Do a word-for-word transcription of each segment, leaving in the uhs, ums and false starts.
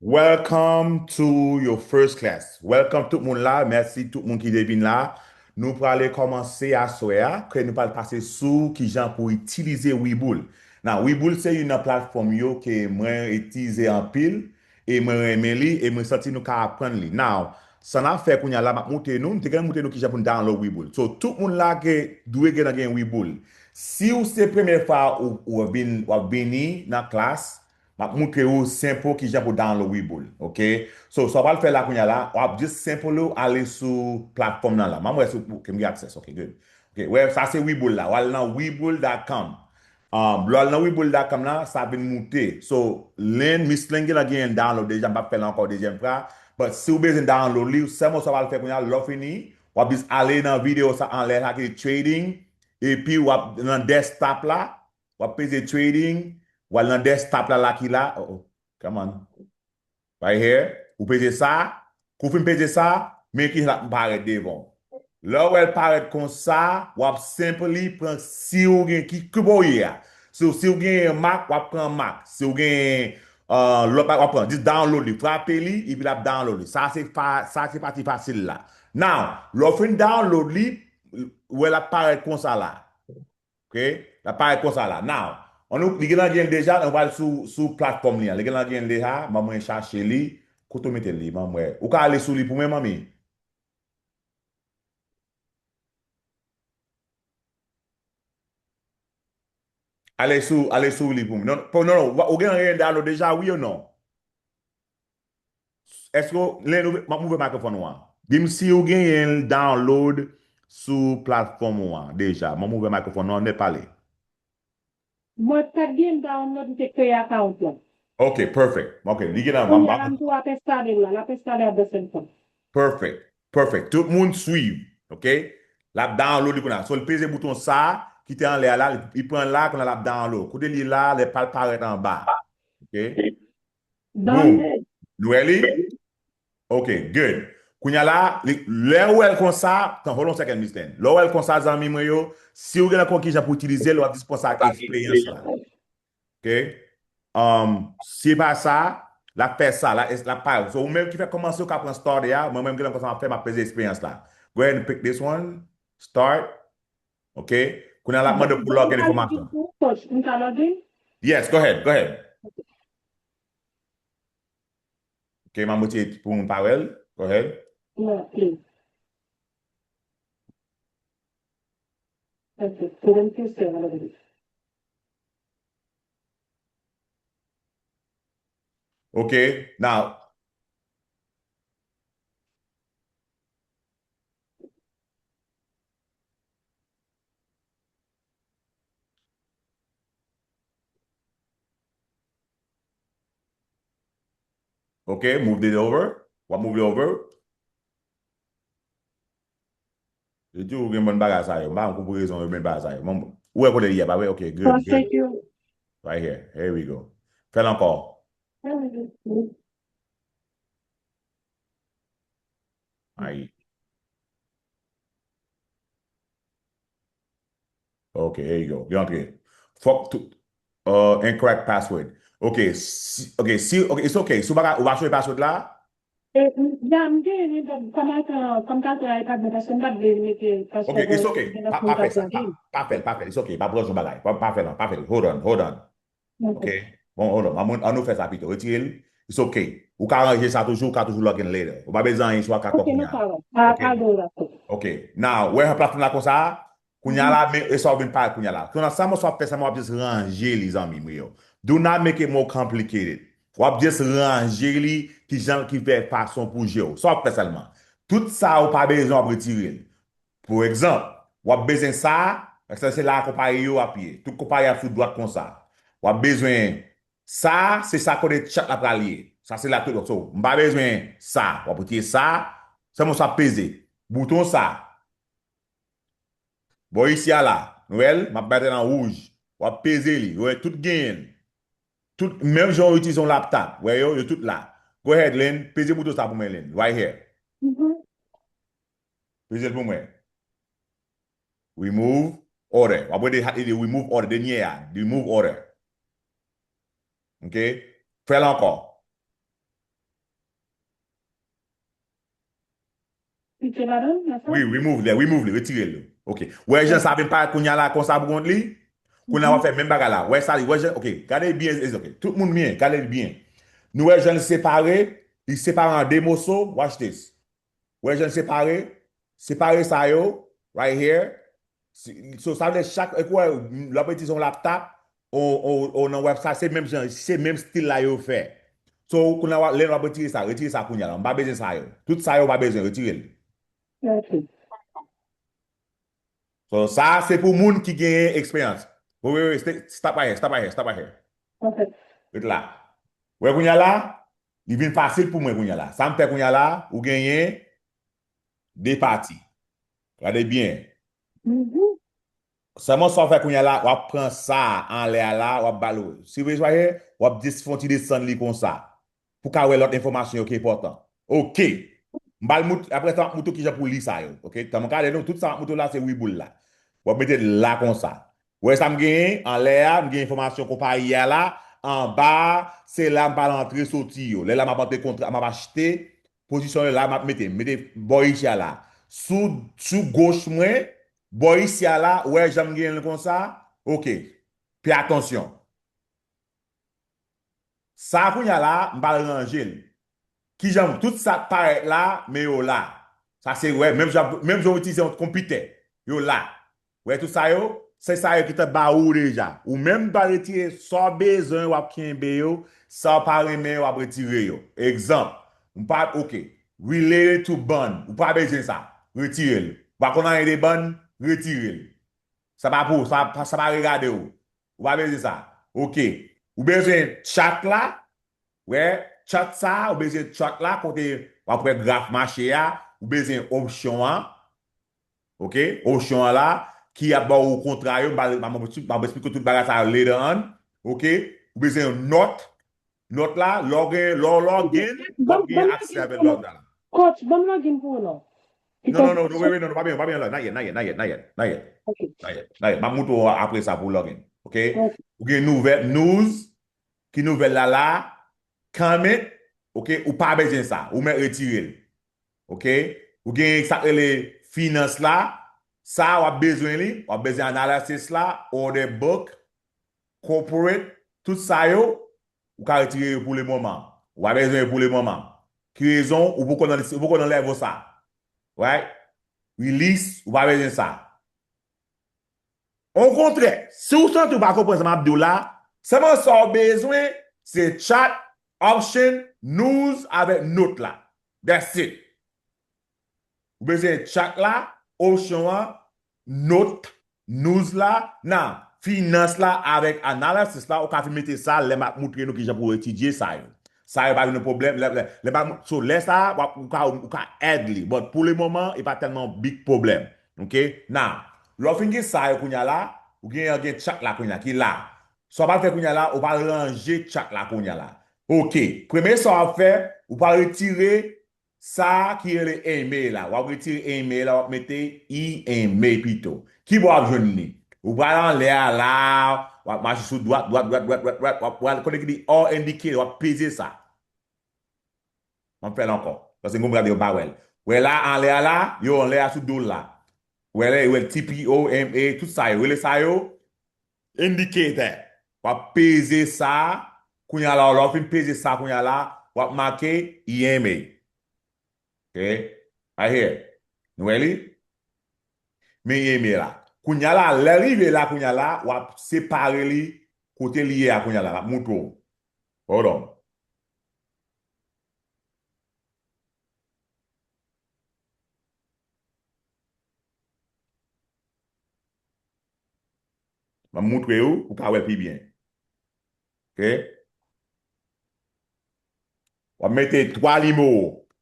Welcome to your first class. Welcome tout moun la. Mèsi tout moun ki te vin la. Nou prale kòmanse aswè a, ke nou pral pase sou kijan pou itilize Webull. Now, Webull se youn nan platfòm yo ke mwen itilize anpil, e mwen renmen li, e mwen santi nou ka aprann li. Now, sa n ap fè kounye a la, m ap montre nou, m te gen montre nou kijan pou n download Webull. So, tout moun la ke dwe gen nan gen Webull. Si w se premye fwa ou, ou vin, w ap vini nan klas, m ap montre ou senpo kijan pou download Webull, ok? So, sa w pral fè la kounye a la, w ap just senpo ou ale sou platfòm nan la. M wè si w, ok, m gen access, ok, good. Ok, wè, sa se Webull la. W al nan webull dot com. Um, lè w al nan webull dot com la, sa vin moute. So, Lynn, Miss Lynn gen la gen download deja, m p ap fè l ankò dezyèm fwa. But si w bezwen download li, sèlman sa w pral fè kounye a, lè w fini, w ap just ale nan videyo sa anlè sa ki trading, epi w ap nan desktop la, w ap peze trading, w al nan desktop la, la ki la, oh, oh, come on. Right here. Ou peze sa. Kou fin peze sa, men ki sa k parèt devan w. Lè w wè l parèt konsa, w ap simply pran si w gen ki, ki bò w ye a. So, si w gen Mac, w ap pran Mac. Si w gen uh, lòt pa, w ap pran, just download li, frape li, epi l ap download li. Sa se fa, sa se pati fasil la. Now, lè w fin download li, w wè l ap parèt konsa la. Ok? L ap parèt konsa la. Now, ann nou, li gentan gen l deja, nou pral sou, sou platfòm li an. Li gentan gen l deja, ban mwen chache li. Kote w mete li, ban mwen. Ou ka ale sou li pou mwen, manmi? Ale sou, ale sou li pou mwen. Non, pou, non, non, ou gentan gen l download deja, wi ou non? Èske w, Lynn, ou, m ap ouvè mikrofòn ou an. Di m si w genyen l download sou platfòm ou an deja. M ap ouvè mikrofòn ou an, nèt pale. Mwen pa t gen download, m te kreye account lan. Ok, perfect. Ok, li gen nan, m, kounye a la, m tou ap enstale l la, l ap enstale at the same time. Perfect, perfect. Tout moun swiv, ok? L ap download li kounye a. So, l peze bouton sa ki te anlè a la, li, li pran l la, kounye a l ap download. Kote li la, lè pa l parèt anba. Ok? Boom. Nou wè li? Ok, good. Kounye a la, li, lè w wè l konsa, tan, hold on second, Miss Lynn. Lè w wè l konsa, zanmi mwen yo, si w gen ankò kijan pou itilize l, w ap disponse ak eksperyans la. Ok? Um, si pa sa, l ap fè sa, l ap, l ap pa. So, ou menm ki fèk kòmanse, ou ka pran start a, mwen menm gen lè konsa m ap fè, m ap peze eksperyans la. Go ahead and pick this one. Start. Ok? Kounye a l ap mande pou log in enfòmasyon. Coach, m ka log in? Yes, go ahead, go ahead. Ok, m ap retire pou moun pa wè l. Go ahead. Ok. Ok, pou m fè sa, log in. Ok, now. Ok, move it over. W ap move it over. Yo di ou gen bann bagay sa yo. M pa konn pou rezon yo, men bagay sa yo. Bon, ou wè kote li ye, pa vre? Ok, good, good. Right here. Here we go. Fè l ankò. Ayi. Ok, here you go. Li antre. Fòk tout, uh, incorrect password. Ok, si, ok, si, ok, it's ok. Si w pa ka, ou pa chanje password la? E, m, ya, m genyen li, but kòman, uh, kòm kalite a, e pa byen, paske m pa t vle mete, paske... Ok, it's ok. Pa, pa fè sa. Pa, pa fè l, pa fè l. It's ok. Pa pran yon bagay. Pa, pa fè l, non. Pa fè l. Hold on, hold on. Ok. Ok. Bon, hold on. Ann, ann nou fè sa pito. Retire l. It's ok. Ou ka ranje sa toujou, ou ka toujou log in later. Ou pa bezwen anyen sou akakò kounye a. Ok. Ok. Now, wè platfòm la konsa, kounye a la, men e sa w vin parèt kounye a la. Kounye a, sa mwen sa w ap fè, sa mwen w ap just ranje li, zanmi mwen yo. Do not make it more complicated. W ap just ranje li, kijan ki fè fason pou je w. Sa w ap fè sèlman. Tout sa ou pa bezwen, w ap retire l. Pou egzanp, w ap bezwen sa, paske se la konpayi yo ap ye. Tout konpayi ap sou dwat konsa. W ap bezwen sa, se sa kote chat la pral ye. Sa se la tout. So, m pa bezwen sa. W ap retire sa, sèlman sa ap peze. Bouton sa. Bò isi a la, nou wè l, m ap mete nan wouj. W ap peze li, w wè tout genyen l. Tout, menm jan w itilize yon laptop, wè yo, yo tout la. Go ahead, Lynn, peze bouton sa pou mwen, Lynn. Right here. Peze l pou mwen. Remove order. W ap wè de, de remove order, dènye a, remove order. Ok? Fè l ankò. Pike ladan, nan sa? Wi, remove li, remove li, retire l. Ok. Wè jan sa vin parèt kounye a la konsa pou kont li? Kounye a w ap fè menm bagay la. Wè sa li, wè jan, ok. Gade byen, ok. Tout moun byen, gade li byen. Nou wè jan li separe, li separe an de moso. Watch this. Wè jan l separe? Separe sa yo, right here. Si- So, sa vle chak, e kwè, lè w ap itilize yon laptop, o, o, o nan wèb sa, se menm jan, se menm stil la yo fè. So, kounye a, lè w ap retire sa, retire sa kounye a la. M pa bezwen sa yo. Tout sa yo, w pa bezwen, retire l. Ok. So, sa, se pou moun ki genyen eksperyans. Wi, wi, wi, stay- stop right here, stop right here, stop right here. Ok. Ret la. Wè kounye a la, li vin fasil pou mwen kounye a la. Sa m fè kounye a la, ou genyen de pati. Gade byen. Mhm. Sèlman sa w fè kounye a la, w ap pran sa anlè a la, w ap ba l. Si w bezwen, w ap dis- fè yon ti desann li konsa. Pou ka wè lòt enfòmasyon yo ki enpòtan. Ok. M ba l mout-, apre sa, m ap moutre w kijan pou li sa yo. Ok. Tan m gade nou, tout sa m ap moutre w la, se wi boul la. W ap mete l la konsa. Ou wè sa m genyen? Anlè a, m gen enfòmasyon konpayi a la. Anba a, se la m pral antre soti yo. Lè la m ap antre kontra, m ap achte. Pozisyon yo la, m ap mete. M mete bò isi a la. Sou, sou goch mwen, bò isi a la, ou wè jan m genyen l konsa? Ok. Pè atansyon. Sa kounye a la, m pral ranje l. Kijan tout sa k parèt la, men yo la. Sa se, wè, menm jan, menm jan w itilize yon konpitè. Yo la. Wè tout sa yo? Se sa yo ki te ba ou deja. Ou menm pral retire sa w bezwen, w ap kenbe yo. Sa w pa renmen, w ap retire yo. Egzanp, m pa, ok. Related to bond. Ou pa bezwen sa. Retire l. Ou pa konn anyen de bond? Retire l. Sa pa pou, sa, sa pa regade w. Ou pa bezwen sa. Ok. Ou bezwen chat la. Wè, chat sa, ou bezwen chat la, kote w ap wè graf mache a, ou bezwen opsyon an. Ok? Opsyon an la, ki ap ba w kontra yo, m pa, m pa, m ap esplike tout bagay sa later on. Ok? Ou bezwen yon nòt. Nòt la, lè w gen, lè w login, w ap gen aksè avèk lòt la. Coach, ban m login pou ou non. Non, non, non, non, wait, wait, non, non, pa byen, pa byen la. Not yet, not yet, not yet, not yet, not yet. Ok. Not yet, not yet. M ap moutre w apre sa pou login. Ok? Ok. Ou gen nouvèl, news, ki nouvèl la la, comment, ok, ou pa bezwen sa, ou mèt retire l. Ok? Ou gen sa k rele finans la, sa w ap bezwen li, w ap bezwen analysis la, order book, corporate, tout sa yo, ou ka retire yo pou le moman. Ou pa bezwen yo pou le moman. Ki rezon? Ou poko nan, ou poko nan level sa. Right? Release, ou pa bezwen sa. Okontrè, si w santi w pa konprann sa m ap di w la, sèlman sa w bezwen, se chat, option, news avèk note la. That's it. Ou bezwen chat la, option an, note, news la, nan finans la avèk analysis la, ou ka fin mete sa lè m ap moutre nou kijan pou w etidye sa yo. Sa yo pa vin yon pwoblèm. Lè, lè, lè pa, so, lè sa a, w ap, ou ka, ou ka add li. But pou le moman, e pa tèlman big pwoblèm. Ok? Now, lè w fin gen sa yo kounye a la, ou gen, gen chat la kounye a, ki la. Sa w pral fè kounye a la, ou pral ranje chat la kounye a la. Ok. Premye sa w ap fè, ou pral retire sa ki rele email la. W ap retire email la, w ap mete email pito. Ki bò w ap jwenn li? Ou pral anlè a la, w ap mache sou dwat, dwat, dwat, dwat, dwat, dwat, w ap pral kote ki di all indicator, w ap peze sa. M ap fè l ankò. Paske m konprann yo pa wè l. Wè la, anlè a la, yo anlè a sou do l la. Wè la, wè T P O, M A, tout sa yo. Rele sa yo indicator. W ap peze sa, kounye a la, lè w fin peze sa, kounye a la, w ap make E M A. Ok? Right here. Nou wè li? Men E M A la. Kounye a la, lè rive la, kounye a la, w ap separe li kote li ye a, kounye a la. M ap moutre w. Hold on. M ap moutre w, ou ka wè l pi byen. Ok? W ap mete twa nimewo.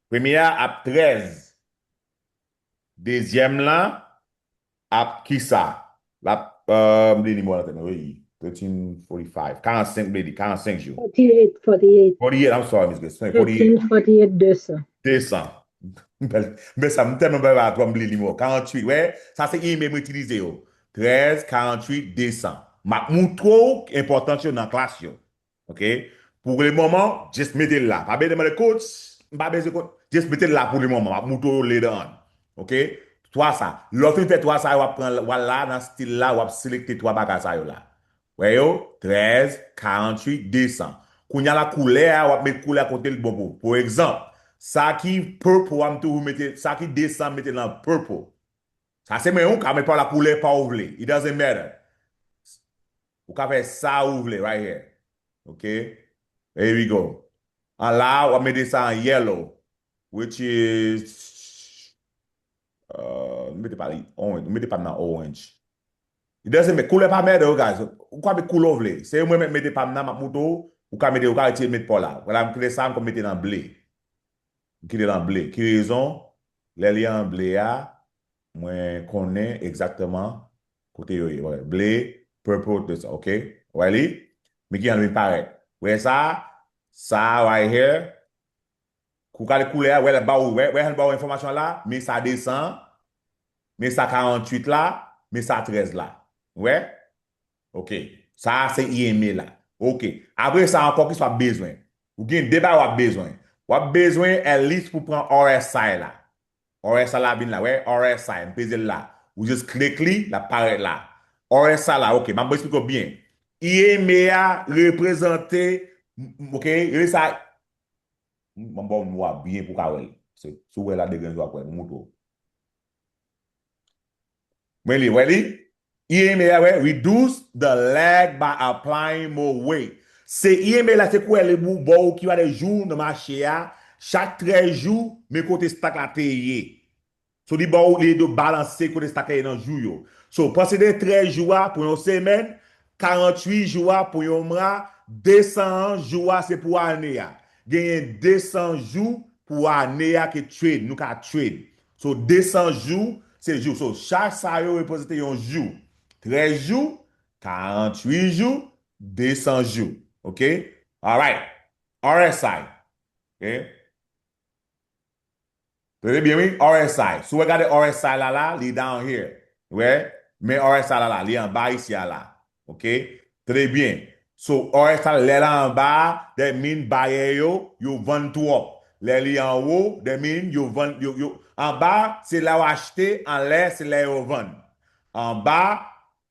Premye a ap trèz. Dezyèm lan ap kisa? L ap, euh, m bliye nimewo a nan tèt mwen, wi. Thirteen forty-five. Karannsenk, m vle di, karannsenk jou. Forty-eight, forty-eight. Forty-eight, I'm sorry, Miss Grace. Forty-eight. Thirteen forty-eight, de san. De san. M pè, m pè sa, m tèlman bèl a twò, m bliye nimewo. Karanntuit, wè, sa se email mwen itilize yo. Trèz, karanntuit, de san. M ap moutre w enpòtans yo nan klas yo. Ok? Pou le moman, just mete l la. Pa bezwen mande coach, m pa bezwen coach. Just mete l la pou le moman. M ap moutre w later on. Ok? Twa sa. Lè w fin fè twa sa yo, w ap pran, w al la, nan stil la, w ap selekte twa bagay sa yo la. Wè yo? Trèz, karannwit, desan. Kounye a la, koulè a, w ap met koulè a kote l bon pou. Pa egzanp, sa ki purple a, m toujou mete, sa ki desan, m mete nan purple. Sa se mwen, ou ka met pa la koulè pa ou vle. It doesn't matter. Ou ka fè sa ou vle, right here. Ok? Here we go. An la, w ap mete sa an yellow, which is, uh, mete pa li orange, mete pa m nan orange. It doesn't make, koulè pa matter, guys. Ou ka met koulè ou vle. Se mwen menm mete pa m nan, m ap moutre w, ou ka mete, ou ka retire met pa w la. Vwala, m kite sa, m konn mete nan ble. M kite l an ble. Ki rezon? Lè li an ble a, mwen konnen egzakteman kote yo ye. Wè, ble, purple, de sa, ok? Wè li? Men ki jan l vin parèt. Wè sa? Sa, right here. Kou gade koulè a, wè l ba ou, wè, wè l ba ou enfòmasyon la, men sa desan, men sa karannwit la, men sa trèz la. Wè? Ok. Sa a se E M A la. Ok. Apre sa ankò, kisa w ap bezwen? Ou gen de bagay w ap bezwen. W ap bezwen at least pou pran R S I la. R S I la vin la. Wè, R S I, m peze l la. Ou just klik li, l ap parèt la. R S I la, ok, m ap eksplike w byen. E M A a reprezante, m- ok, rele sa, m ap ba w nwa byen pou w ka wè l. Se, si w wè la de grenn, w ap wè, m moutre w. Mwen li, wè li? E M A a, wè, reduce the lag by applying more weight. Se E M A la, se koulè li bou, ba w ki va de jou nan mache a, chak trèz jou, men kote stock la te ye. So, li ba w, li ede w balanse kote stock la ye nan jou yo. So, panse de trèz jou a pou yon semèn, karannwit jou a pou yon mwa, desan jou a se pou ane a. Genyen desan jou pou ane a ke trade, nou ka trade. So, desan jou, se jou. So, chak sa yo reprezante yon jou. Trèz jou, karannwit jou, desan jou. Ok? Alright. R S I. Ok? Tande byen, wi, R S I. Si w gade R S I la, la, li down here. Wè? Men R S I la, la, li anba isi a, la. Ok? Tande byen. So, R S I, lè l anba, that mean bayè yo, yo vann twòp. Lè li anwo, that mean yo vann, yo, yo, anba, se lè yo achte, anlè, se lè yo vann. Anba,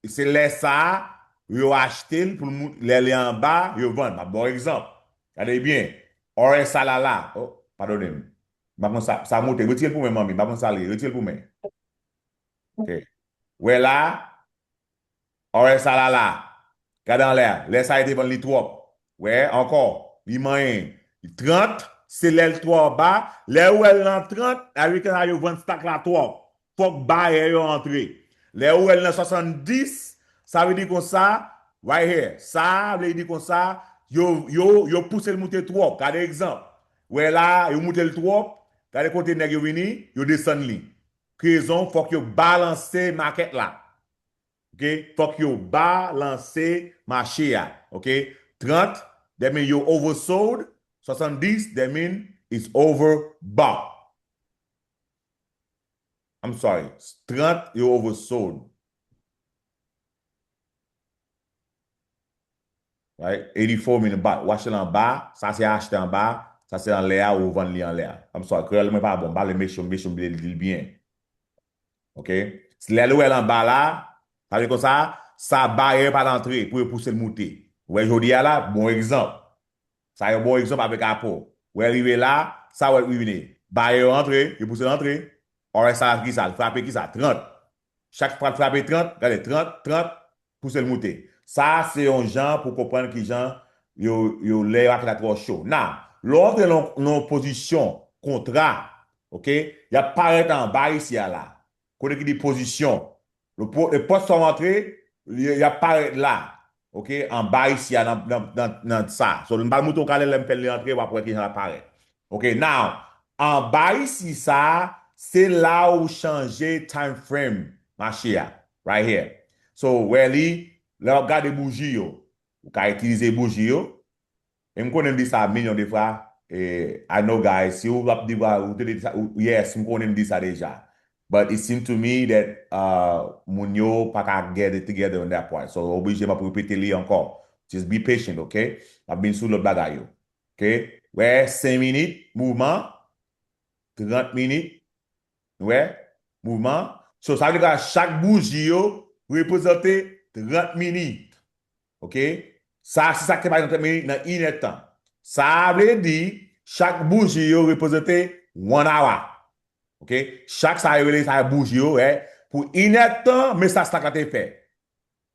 se lè sa a, yo achte l pou l mou-, lè li anba, yo vann. M ap ba w egzanp. Gade byen. R S I la, la. Oh, padone m. M pa konn sa, sa moute. Retire l pou mwen, manmi. M pa konn sa l ye. Retire l pou mwen. Ok. Wè la, R S I la, la. Gade anlè a. Lè sa a, yo te vann li twòp. Wè, ankò. Li manyen. Trant, se lè l twò ba. Lè ou wè l nan trant, sa vle di ke sa yo vann stock la twòp. Fòk bayè yo antre. Lè ou wè l nan swasanndis, sa vle di konsa, right here. Sa vle di konsa, yo, yo, yo pouse l moute twòp. Gade egzanp. Wè la, yo moute l twòp. Gade kote nèg yo vini, yo desann li. Ki rezon, fòk yo balanse makèt la. Ok? Fòk yo balanse mache a. Ok? Trant, that mean yo oversold. Swasanndis, that mean it's overbought. I'm sorry. Trant, yo oversold. Right? Eighty-four mean buy. Ou achte l anba, sa se achte anba, sa se anlè a, ou vann li anlè a. I'm sorry, kreyòl mwen pa bon, m pale mechan, mechan, m vle di l byen. Ok? Lè l wè l anba la, sa vle konsa, sa bayè pa t antre pou yo pouse l moute. Ou wè jodi a la, bon egzanp. Sa yon bon egzanp avèk Apple. Wè rive la, sa wè rive. Bayè yo antre, yo pouse l antre. Orè sa ki sa, l frape ki sa, trant. Chak fwa l frape trant, gade, trant, trant, pouse l moute. Sa se yon jan pou konprann ki jan yo, yo lè yo achte la twò cho. Now, lè w antre nan, nan yon pozisyon kontra, ok, y ap parèt anba isi a la. Kote ki di pozisyon. Le po-, le pòs sa w antre, y, y ap parèt la. Ok, anba isi a nan, nan, nan, nan sa. So, m pral moutre w kalè lè m fè l li antre, w ap wè ki jan l ap parèt. Ok, now, anba isi sa, se la ou chanje time frame mache a. Right here. So, wè li, lè w ap gade bouji yo, ou ka itilize bouji yo, E m konnen m di sa milyon de fwa. E, I know, guys, si w ap di, ou te di sa, ou, yes, m konnen m di sa deja. But it seems to me that, uh, moun yo pa ka get it together on that part. So, oblije m ap repete li ankò. Just be patient, ok? M ap vin sou lòt bagay yo. Ok? Wè, senk minit, mouvman, trant minit, wè, mouvman. So, sa vle di chak bouji yo reprezante trant minit. Ok? Sa, se sa ki te pase nan trant minit, nan inèdtan. Sa vle di, chak bouji yo reprezante one hour. Ok? Chak sa yo rele sa bouji yo, eh, pou inèdtan, men sa stock la te fè.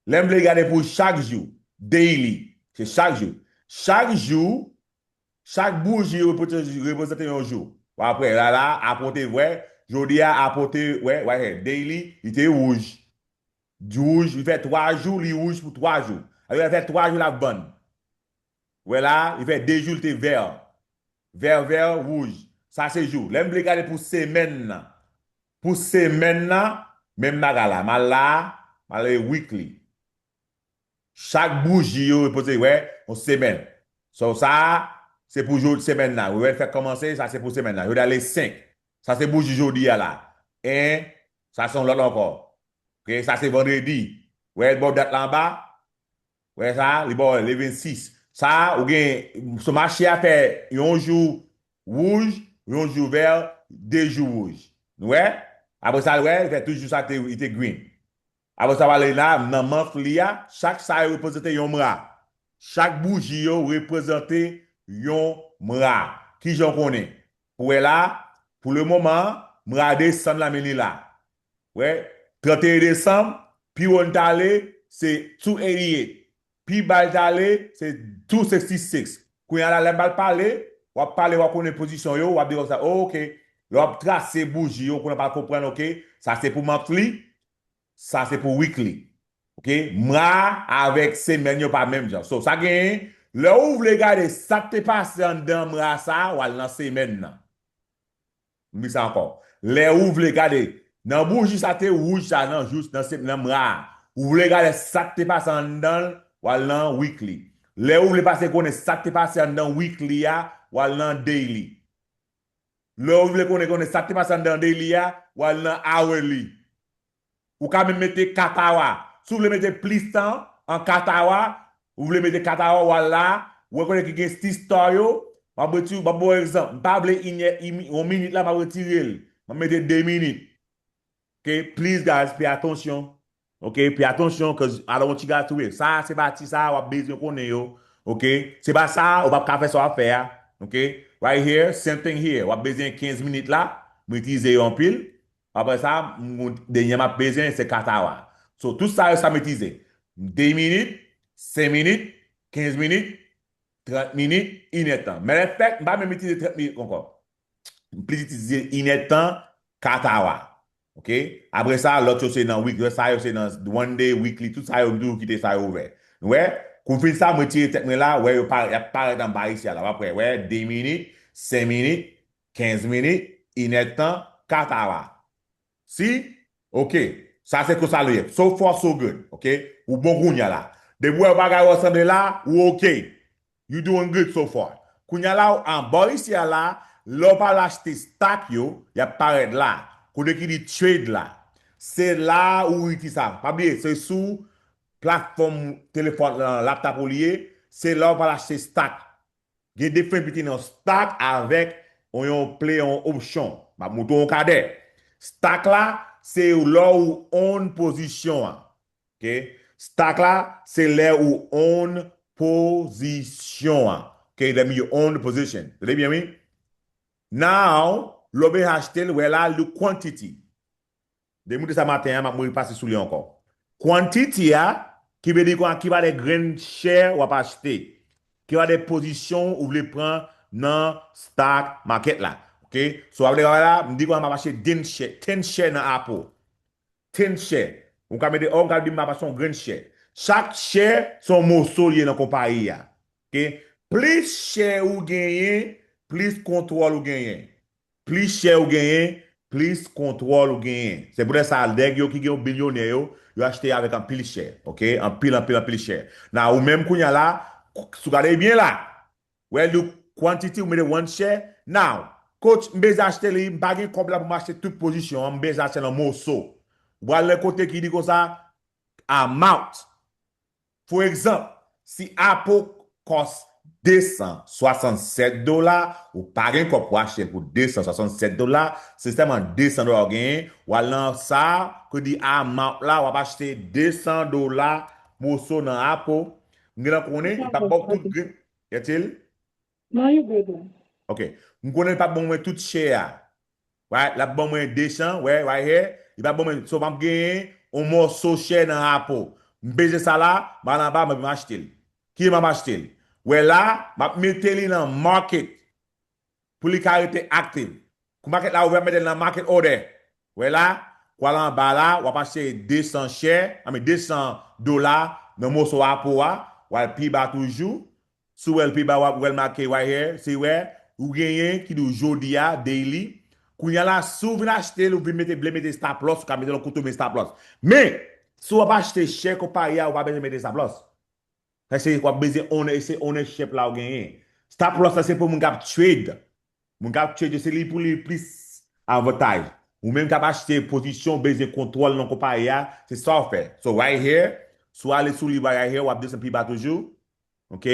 Lè m vle gade pou chak jou, daily, se chak jou. Chak jou, chak bouji reprezante, reprezante yon jou. Apre, la, la, apre w te wè, jodi a, apre w te wè, wè, daily, li te wouj. Wouj, li fè twa jou, li wouj pou twa jou. Apre, li fè twa jou, l ap vann. Wè la, li fè de jou, li te vè. Vè, vè, wouj. Sa se jou. Lè m vle gade pou semèn nan. Pou semèn nan, menm bagay la. M al la, m al weekly. Chak bouji yo reprezante, wè, yon semèn. So, sa, se pou jou semèn nan. Wè, fèk kòmanse, sa se pou semèn nan. Jodi a le senk. Sa se bouji jodi a la. En, sa se yon lòt ankò. Ok, sa se vandredi. Wè, bò dat la anba. Wè sa, li ba w le vennsis. Sa, ou gen, sou mache a fè yon jou wouj, yon jou vè, de jou wouj. Nou wè? Apre sa, wè, li fè tout jou sa te, li te green. Apre sa, w ale la, nan monthly a, chak sa yo reprezante yon mwa. Chak bouji yo reprezante yon mwa. Kijan w konnen? Ou wè la, pou le moman, mwa desanm la, men li la. Wè, trannteyen desanm, pi wo n t ale, se two eighty-eight. Pi ba l t ale, se two sixty-six. Kounye a la, lè m pral pale, w ap pale, w ap konnen pozisyon yo, w ap di konsa, oh, ok. Lè w ap trase bouji yo, kounye a w pral konprann, ok, sa se pou monthly, sa se pou weekly. Ok? Mwa avèk semèn yo pa menm jan. So, sa genyen, lè ou vle gade sa k te pase anndan mwa sa, w al nan semèn nan. M di sa ankò. Lè ou vle gade, nan bouji sa te wouj sa nan jou, nan se, nan mwa a. Ou vle gade sa k te pase anndan l, w al nan weekly. Lè ou vle pase konnen sa k te pase anndan weekly a, w al nan daily. Lè ou vle konnen, konnen sa k te pase anndan daily a, w al nan hourly. Ou ka menm mete kat awa. Si w vle mete plis tan an kat awa, ou vle mete kat awa, w al la, ou wè kote ki gen sis star yo, m ap retire, m ap ba w egzanp, m pa vle inè, imi- yon minit la, m ap retire l. M ap mete de minit. Ok, please guys, pay attention. Ok, pay attention, 'cause I don't want you guys to wait. Sa, se pati sa, w ap bezwen konnen yo. Ok, se pa sa, ou p ap ka fè sa w ap fè a. Ok, right here, same thing here. W ap bezwen kenz minit la, m itilize yo anpil. Apre sa, m- dènye m ap bezwen, se kat awa. So, tout sa yo sa m itilize. De minit, senk minit, kenz minit, trant minit, inèdtan. Matter of fact, m pa menm itilize trant minit ankò. M plis itilize inèdtan, kat awa. Ok? Apre sa, lòt yo se nan week, sa yo se nan one day, weekly, tout sa yo, m toujou kite sa yo ouvè. Nou wè? Kou m fin sa, mwen tire tèt mwen la, wè, yo pa, y ap parèt anba isi a la. W ap wè, wè, de minit, senk minit, kenz minit, inèdtan, kat awa. Si? Ok. Sa se konsa li ye. So far, so good. Ok? Ou bon kounye a la. Depi w wè bagay yo sanble la, ou ok. You doing good so far. Kounye a la, anba isi a la, lè w pral achte stock yo, y ap parèt la. Kote ki di trade la. Se la ou itilize sa. Pa bliye, se sou platfòm telefòn, laptop ou li ye. Se la w pral achte stock. Gen diferan between yon stock avèk yon, yon play, yon option. M ap montre w yon kadè. Stock la, se lè ou own pozisyon an. Ok? Stock la, se lè ou own pozisyon an. Ok? That mean you own the position. Tande byen, wi. Now, lè w bezwen achte l, wè la, look quantity. Depi m te sa maten an, m ap repase sou li ankò. Quantity a, ki vle di ki pa de grenn share w ap achte. Ki pa de pozisyon ou vle pran nan stock market la. Ok? So, avle la, m di konsa m ap achte ten share, ten share nan Apple. Ten share. Ou ka mete, ou ka di m ap achte yon grenn share. Chak share, se yon moso li ye nan konpayi a. Ok? Plis share ou genyen, plis kontwòl ou genyen. Plis share ou genyen, plis kontwòl ou genyen. Se poutèt sa, nèg yo ki gen yon bilyonè yo, yo achte avèk anpil share, ok? Anpil, anpil, anpil share. Nan ou menm kounye a la, si w gade byen la, wè, look quantity, ou mete one share. Now, coach, m bezwen achte li, m pa gen kòb la pou m achte tout pozisyon an, m bezwen achte nan moso. Ou al nan kote ki di konsa, amount. For example, si Apple cost de san swasannsèt dola, ou pa gen kòb pou achte l pou de san swasannsèt dola, se sèlman de san dola w genyen, w al nan sa, kredi amount la, w ap achte de san dola moso nan Apple. M gentan konnen, li p ap ba w tout grenn, y a-t-il? No, you good, man. Ok. M konnen li p ap ban mwen tout share a. Right? L ap ban mwen de san, wè, right here. Li p ap ban mwen, so m ap genyen yon mòso share nan Apple. M peze sa la, m al anba, m ap achte l. Ki m ap achte l? Wè la, m ap mete li nan market pou li ka rete active. Kou market la ouvè, m ap mete l nan market order. Wè la, w al anba la, w ap achte de san share, I mean, de san dola nan mòso Apple a, w al pi ba toujou. Si w wè l pi ba, w ap wè l make right here, se wè, ou genyen ki di w jodi a, daily. Kounye a la, si w vin achte l, ou vin mete, vle mete stop loss, ou ka mete l yon kote w met stop loss. Men, si w ap achte share konpayi a, ou pa bezwen mete stop loss. Paske w ap bezwen owner, se ownership la ou genyen. Stop loss la, se pou moun k ap trade. Moun k ap trade yo, se li pou li plis avantaj. Ou menm k ap achte pozisyon, ou bezwen kontwòl nan konpayi a, se sa w fè. So right here, si w ale sou li right here, w ap desann pi ba toujou. Ok?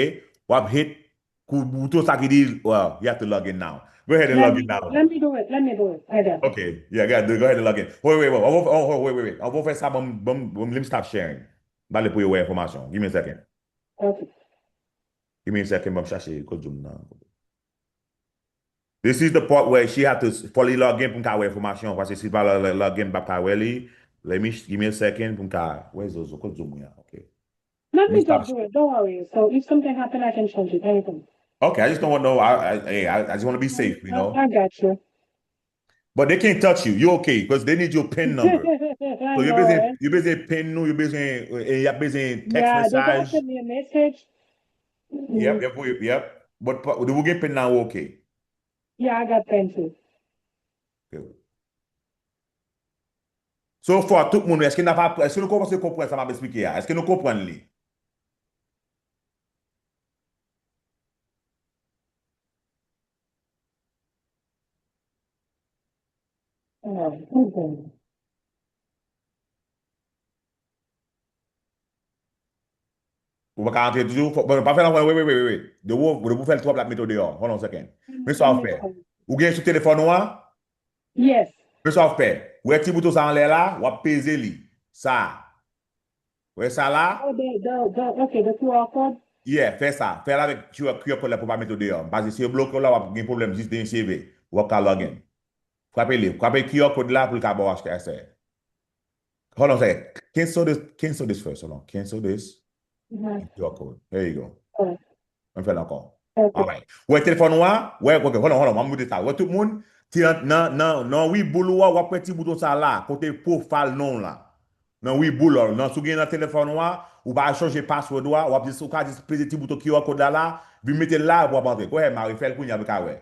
W ap hit kou bouton sa ki di, well, you have to log in now. Go ahead and log in now. Let me do it. Let me do it. Hold on. Ok, yeah, go ahead, go ahead and log in. Wait, wait, wait. Anvan, oh, oh, wait, wait, wait. Anvan w fè sa, ban m, ban m, ban m, let me stop sharing. M pale pou yo wè enfòmasyon. Give me a second. Okay. Give me a second, ban m chache kòd Zoom nan. This is the part where she have to, fò li log in pou m ka wè enfòmasyon. Paske si l pa log in, m p ap ka wè li. Let me, give me a second pou m ka wè Zozo. Kòd Zoom mwen an? Ok. Let me just do it. Don't worry. So if something happen, I can change it. Anything. Okay, I just don't want no. I, I, hey, I, I just want to be safe, you know. I, I got you. But they can't touch you. You're okay because they need your pin number. So you bezwen, you bezwen pin nou, you bezwen, eh, y ap bezwen text message. Yeah, they gonna send me a message. Yep, yep, yep. But pa- ou gen pin nan, ou okay. Yeah, I got pin too. So far, tout moun, èske n ap aprann, èske nou kòmanse konprann sa m ap eksplike a? Èske nou konprann li? Ou pa ka antre toujou? Bon, pa fè l ankò, wi, wi, wi, wi. Depi w fè l twòp, l ap mete w deyò. Hold on a second. Men sa w fè. Ou gen sou telefòn ou an? Yes. Men sa w fè. Ou wè ti bouton sa anlè la, w ap peze li. Sa. Ou wè sa la? Oh, the, the, the, okay, the Q R code? Yeah, fè sa. Fè l avèk Q R, Q R code la pou pa mete w deyò. Paske si yo bloke w la, w ap gen pwoblèm jis demen se leve. W ap ka log in. Frape li. Frape Q R code la pou l ka ba w achte asè. Hold on a second. Cancel this, cancel this first. Hold on. Cancel this. Q R code. There you go. Mwen fè l ankò. Alright. Ou wè telefòn ou a? Wè, ok, hold on, hold on, mwen moute sa. Ou wè tout moun, ti nan, nan, nan, nan Webull ou a, w ap wè ti bouton sa la, kote profile non w la. Nan Webull ou a, nan si w gen nan telefòn ou a, ou pa chanje password ou a, w ap jis, ou ka jis peze ti bouton Q R code la la, vin mete l la, w ap antre. Go ahead, Marie, fè l kounye a pou ka wè.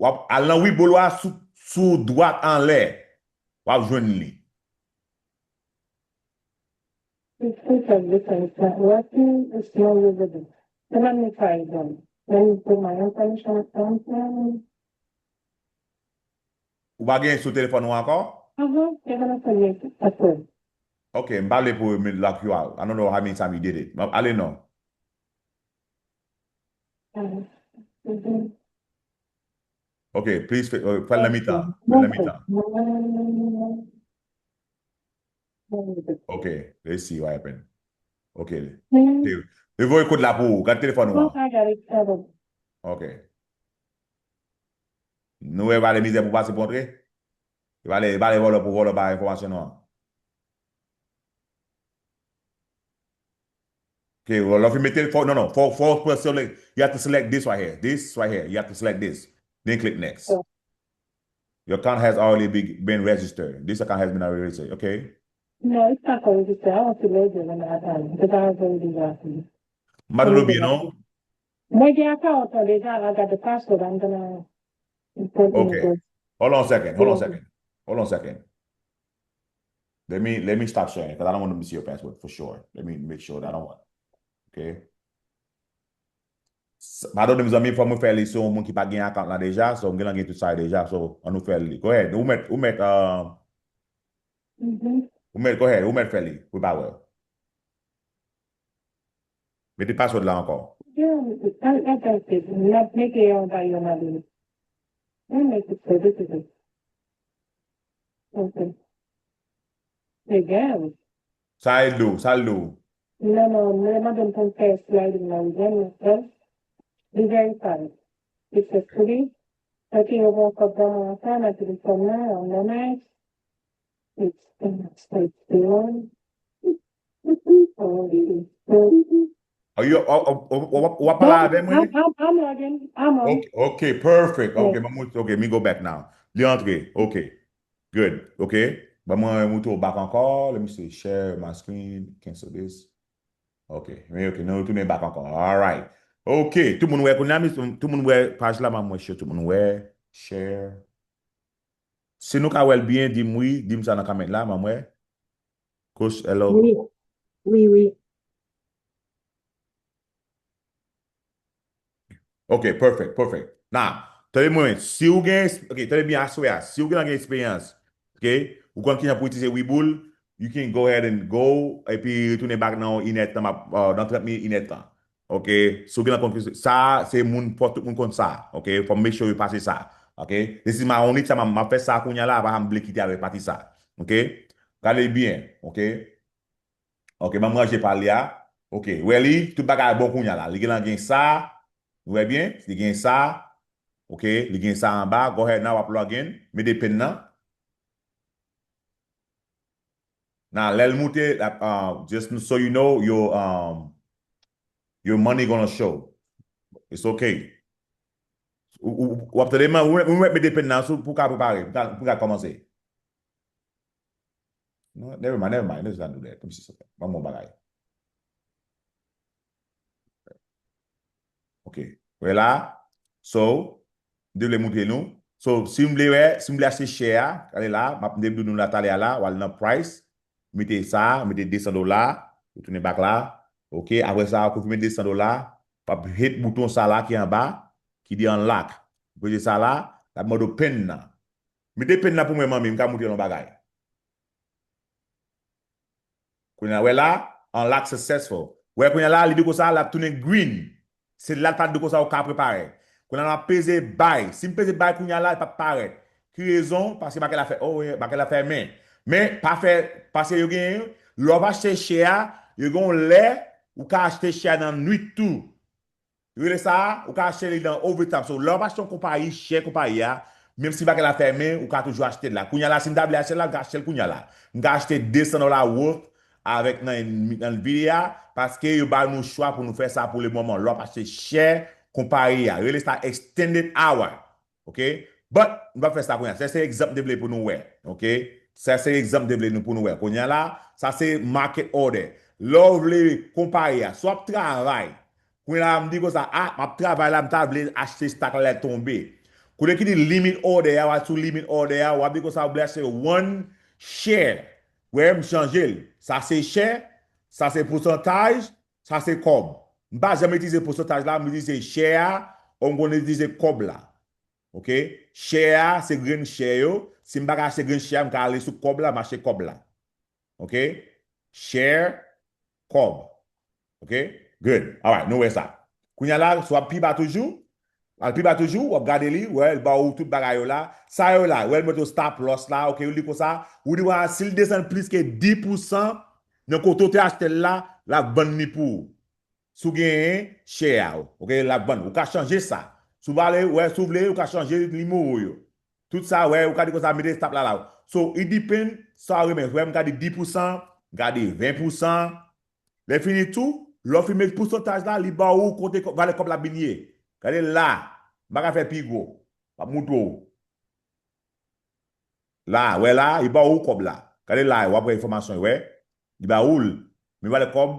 W ap al nan Webull ou a sou, sou dwat anlè. W ap jwenn li. This feature listen is not working. It's no reason. So let me try again. Let me put my information up front here. Ou pa gen sou telefòn ou ankò? Uh-huh. They're gonna send me a code. Ok, m pale pou men lock you out. I don't know how many times you did it. Ale non. Uh-huh. Mm-hmm. Ok, please, fè, uh, fè l nan mitan. Fè l nan mitan. Ok, let's see what happened. Ok. Li voye kòd la pou ou. Gad telefòn ou an. Ok. Nou wè vale mizè pou pase pou antre? Vale, vale vòlò pou vòlò ba enfòmasyon nou an. Ok, lè w fin mete, fò, non, non, fò, fò w select, you have to select this right here. This right here, you have to select this. Then click next. Your account has already be- been registered. This account has been already registered. Okay. No, it's not going to register. I want to log in and add on because I was already logged in. M pa tande w byen, non? Mwen gen account lan deja. I got the password. I'm gonna put in Okay. the Hold on a second. Hold on a second. Hold on a second. Let me let me stop sharing because I don't want them to see your password for sure. Let me make sure that I don't want. Okay. S- Padone, mezanmi, fò mwen fè li sou yon moun ki pa gen account la deja, so m gen gen tout sa deja, so an nou fè li. Go ahead, ou mèt, ou mèt, uh, Mhm. ou mèt, go ahead, ou mèt fè li, pou pa wè. Mete password la ankò. Yeah, I, I got it. N ap mete yo anba yo, Madeline. Let me make it so this is it. Okay. Again. Sa e do, sa l do. No, no, no, no, don't compare sliding now. Then, well, be verified. It's a city. Okay, you walk up down on time until the sun now, on the night. It's, it's, it's the one. Are you, w ap pale avè mwen? I'm, I'm, I'm logging. I'm on. Ok, ok, perfect. Ok, mwen monte, ok, mi go back now. Li antre, ok. Good, ok. Ban mwen montre w back ankò. Let me see, share my screen, cancel this. Ok, men ok, nou retounen back ankò. Alright. Ok, tout moun wè kounye a, tout moun wè paj la, mwen mwen sure tout moun wè. Share. Si nou ka wè l byen, di m wi, di m sa nan comment la, mwen mwen. Coach, hello. Wi, wi, wi. Ok, perfect, perfect. Now, tande mwen, si ou gen, ok, tande byen aswè a, si ou gen, gen eksperyans, ok, ou konn kijan pou itilize Webull, you can go ahead and go, epi retounen back nan yon inèdtan, uh, nan trant minit, inèdtan. Ok, si ou gen nan konn sa, se moun, fò tout moun konn sa, ok, fò m make sure yo pase sa, ok. This is my only time, m ap fè sa kounye a la, apa m vle kite avèk pati sa, ok. Gade byen, ok. Ok, ban m ranje pa li a. Ok, wè li, tout bagay bon kounye a la. Li gen lan gen sa. Ou wè byen? Li gen sa. Ok, li gen sa anba. Go ahead now, w ap log in. Mete pen nan. Now, lè l moute, uh, just so you know, your, um, your money gonna show. It's okay. Ou, ou, w ap tande, man, ou, ou mèt mete pen nan sou pou ka prepare, pou ka, pou ka kòmanse. No, never mind, never mind. Let's not do that. Let me see something. Ban m yon bagay. Ok. Wè la. So, m te vle montre nou. So, si m vle wè, si m vle achte share a, gade la, m ap, m te di nou la talè a la, w al nan price, mete sa, mete de san dola, ou tounen back la. Ok, apre sa, ou konfime de san dola, w ap hit bouton sa la ki anba, ki di unlock. Ou prese sa la, l ap mande w pen nan. Mete pen nan pou mwen, manmi, m ka montre w yon bagay. Kounye a, wè la, unlock successful. Wè kounye a la, li di konsa, l ap tounen green. Se la l pa di konsa ou ka prepare. Kounye a, l ap peze buy. Si m peze buy kounye a la, li p ap parèt. Ki rezon? Paske makèt la fè, oh, makèt la fèmen. Men, pa fè, paske yo gen, lè w ap achte share a, yo gen yon lè, ou ka achte share nan nwit tou. Yo rele sa, ou ka achte li nan overtime. So, lè w ap achte yon konpayi, share konpayi a, menm si bagay la fèmen, ou ka toujou achte l la. Kounye a la, si m ta vle achte l la, m ka achte l kounye a la. M ka achte de san dola worth avèk nan, nan Nvidia, paske yo ba nou chwa pou nou fè sa pou le moman. Lè w ap achte share konpayi a. Yo rele sa extended hour. Ok? But, nou p ap fè sa kounye a. Sa se egzanp m te vle pou nou wè. Ok? Sa se egzanp m te vle nou, pou nou wè. Kounye a la, sa se market order. Lè w vle konpayi a, si w ap travay, kounye a la, m di konsa, ah, m ap travay la, m ta vle achte stock la lè tonbe. Kote ki di limit order a, w al sou limit order a, w ap di konsa, w vle achte one share. Wè, m chanje l. Sa se share, sa se pousantaj, sa se kòb. M pa janm itilize pousantaj la, m itilize share a, ou m konn itilize kòb la. Ok? Share a, se grenn share yo. Si m pa ka achte grenn share, m ka ale sou kòb la, m achte kòb la. Ok? Share, kòb. Ok? Good. Alright, nou wè sa. Kounye a la, si w ap pi ba toujou, al pi ba toujou, w ap gade li, wè, l ba ou tout bagay yo la. Sa yo la, wè, l mete w stop loss la, ok, ou li konsa, ou di, wè, si l desann plis ke dis pousan nan kote w te achte l la, l ap vann li pou ou. Si w genyen share a, ok, l ap vann. Ou ka chanje sa. Si w pa vle, wè, si w vle, ou ka chanje nimewo yo. Tout sa, wè, ou ka di konsa, mete stop la la. So, it depend sa w renmen. Wè, m ka di dis pousan, m ka di ven pousan. Lè fini tou, lè w fin met pousantaj la, li ba ou kote kò-, valè kòb la vin ye. Gade la, m pa ka fè pi gwo. M ap moutre w. La, wè la, li ba ou kòb la. Gade la, w ap wè enfòmasyon, wè. Li ba ou l. Men valè kòb,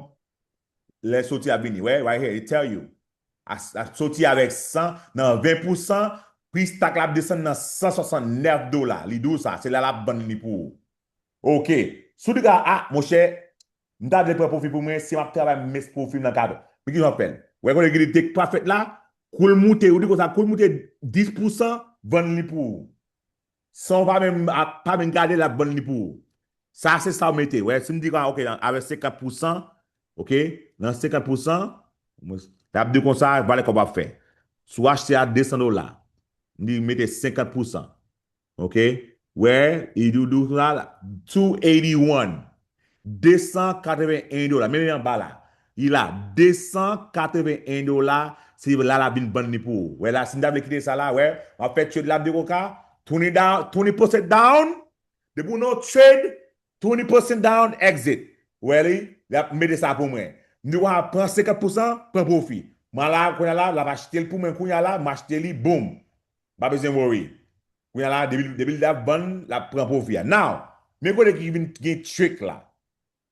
lè soti a vini, wè, right here, it tell you. A, a soti avèk san, nan ven pousan, pri stock la ap desann nan san swasannnèf dola. Li di w sa, se la l ap vann li pou ou. Ok. Si w di, ah, monchè, m ta vle pran pwofi pou mwen, si m ap travay, m make pwofi m nan ka. Men ki jan w fè l? Wè kote ki di take profit la, kou l moute, ou di konsa, kou l moute dis pousan, vann li pou ou. San w pa menm, pa menm gade, l ap vann li pou ou. Sa se sa w mete. Wè, si m di, ah, ok, avèk senkant pousan, ok, nan senkant pousan, L ap di konsa, valè kòb ap fè. Si w achte a de san dola, li mete senkant pousan. Ok? Wè, li di w la, two eighty one. De san katreven en dola. Men li anba la. Li la, de san katreven en dola, se la l ap vin vann li pou ou. Wè la, si m ta vle kite sa la, wè, m ap fè trade la, m di koka, twenty down, twenty percent down. Depi w nan trade, twenty percent down, exit. Wè li, l ap mete sa pou mwen. M di w a pran senkant pousan, pran pwofi. Mwen la, kounye a la, l ap achte l pou mwen kounye a la, m achte li, boom. Pa bezwen worry. Kounye a la, depi, depi l ap vann, l ap pran pwofi a. Now, men kote ki vin gen trick la.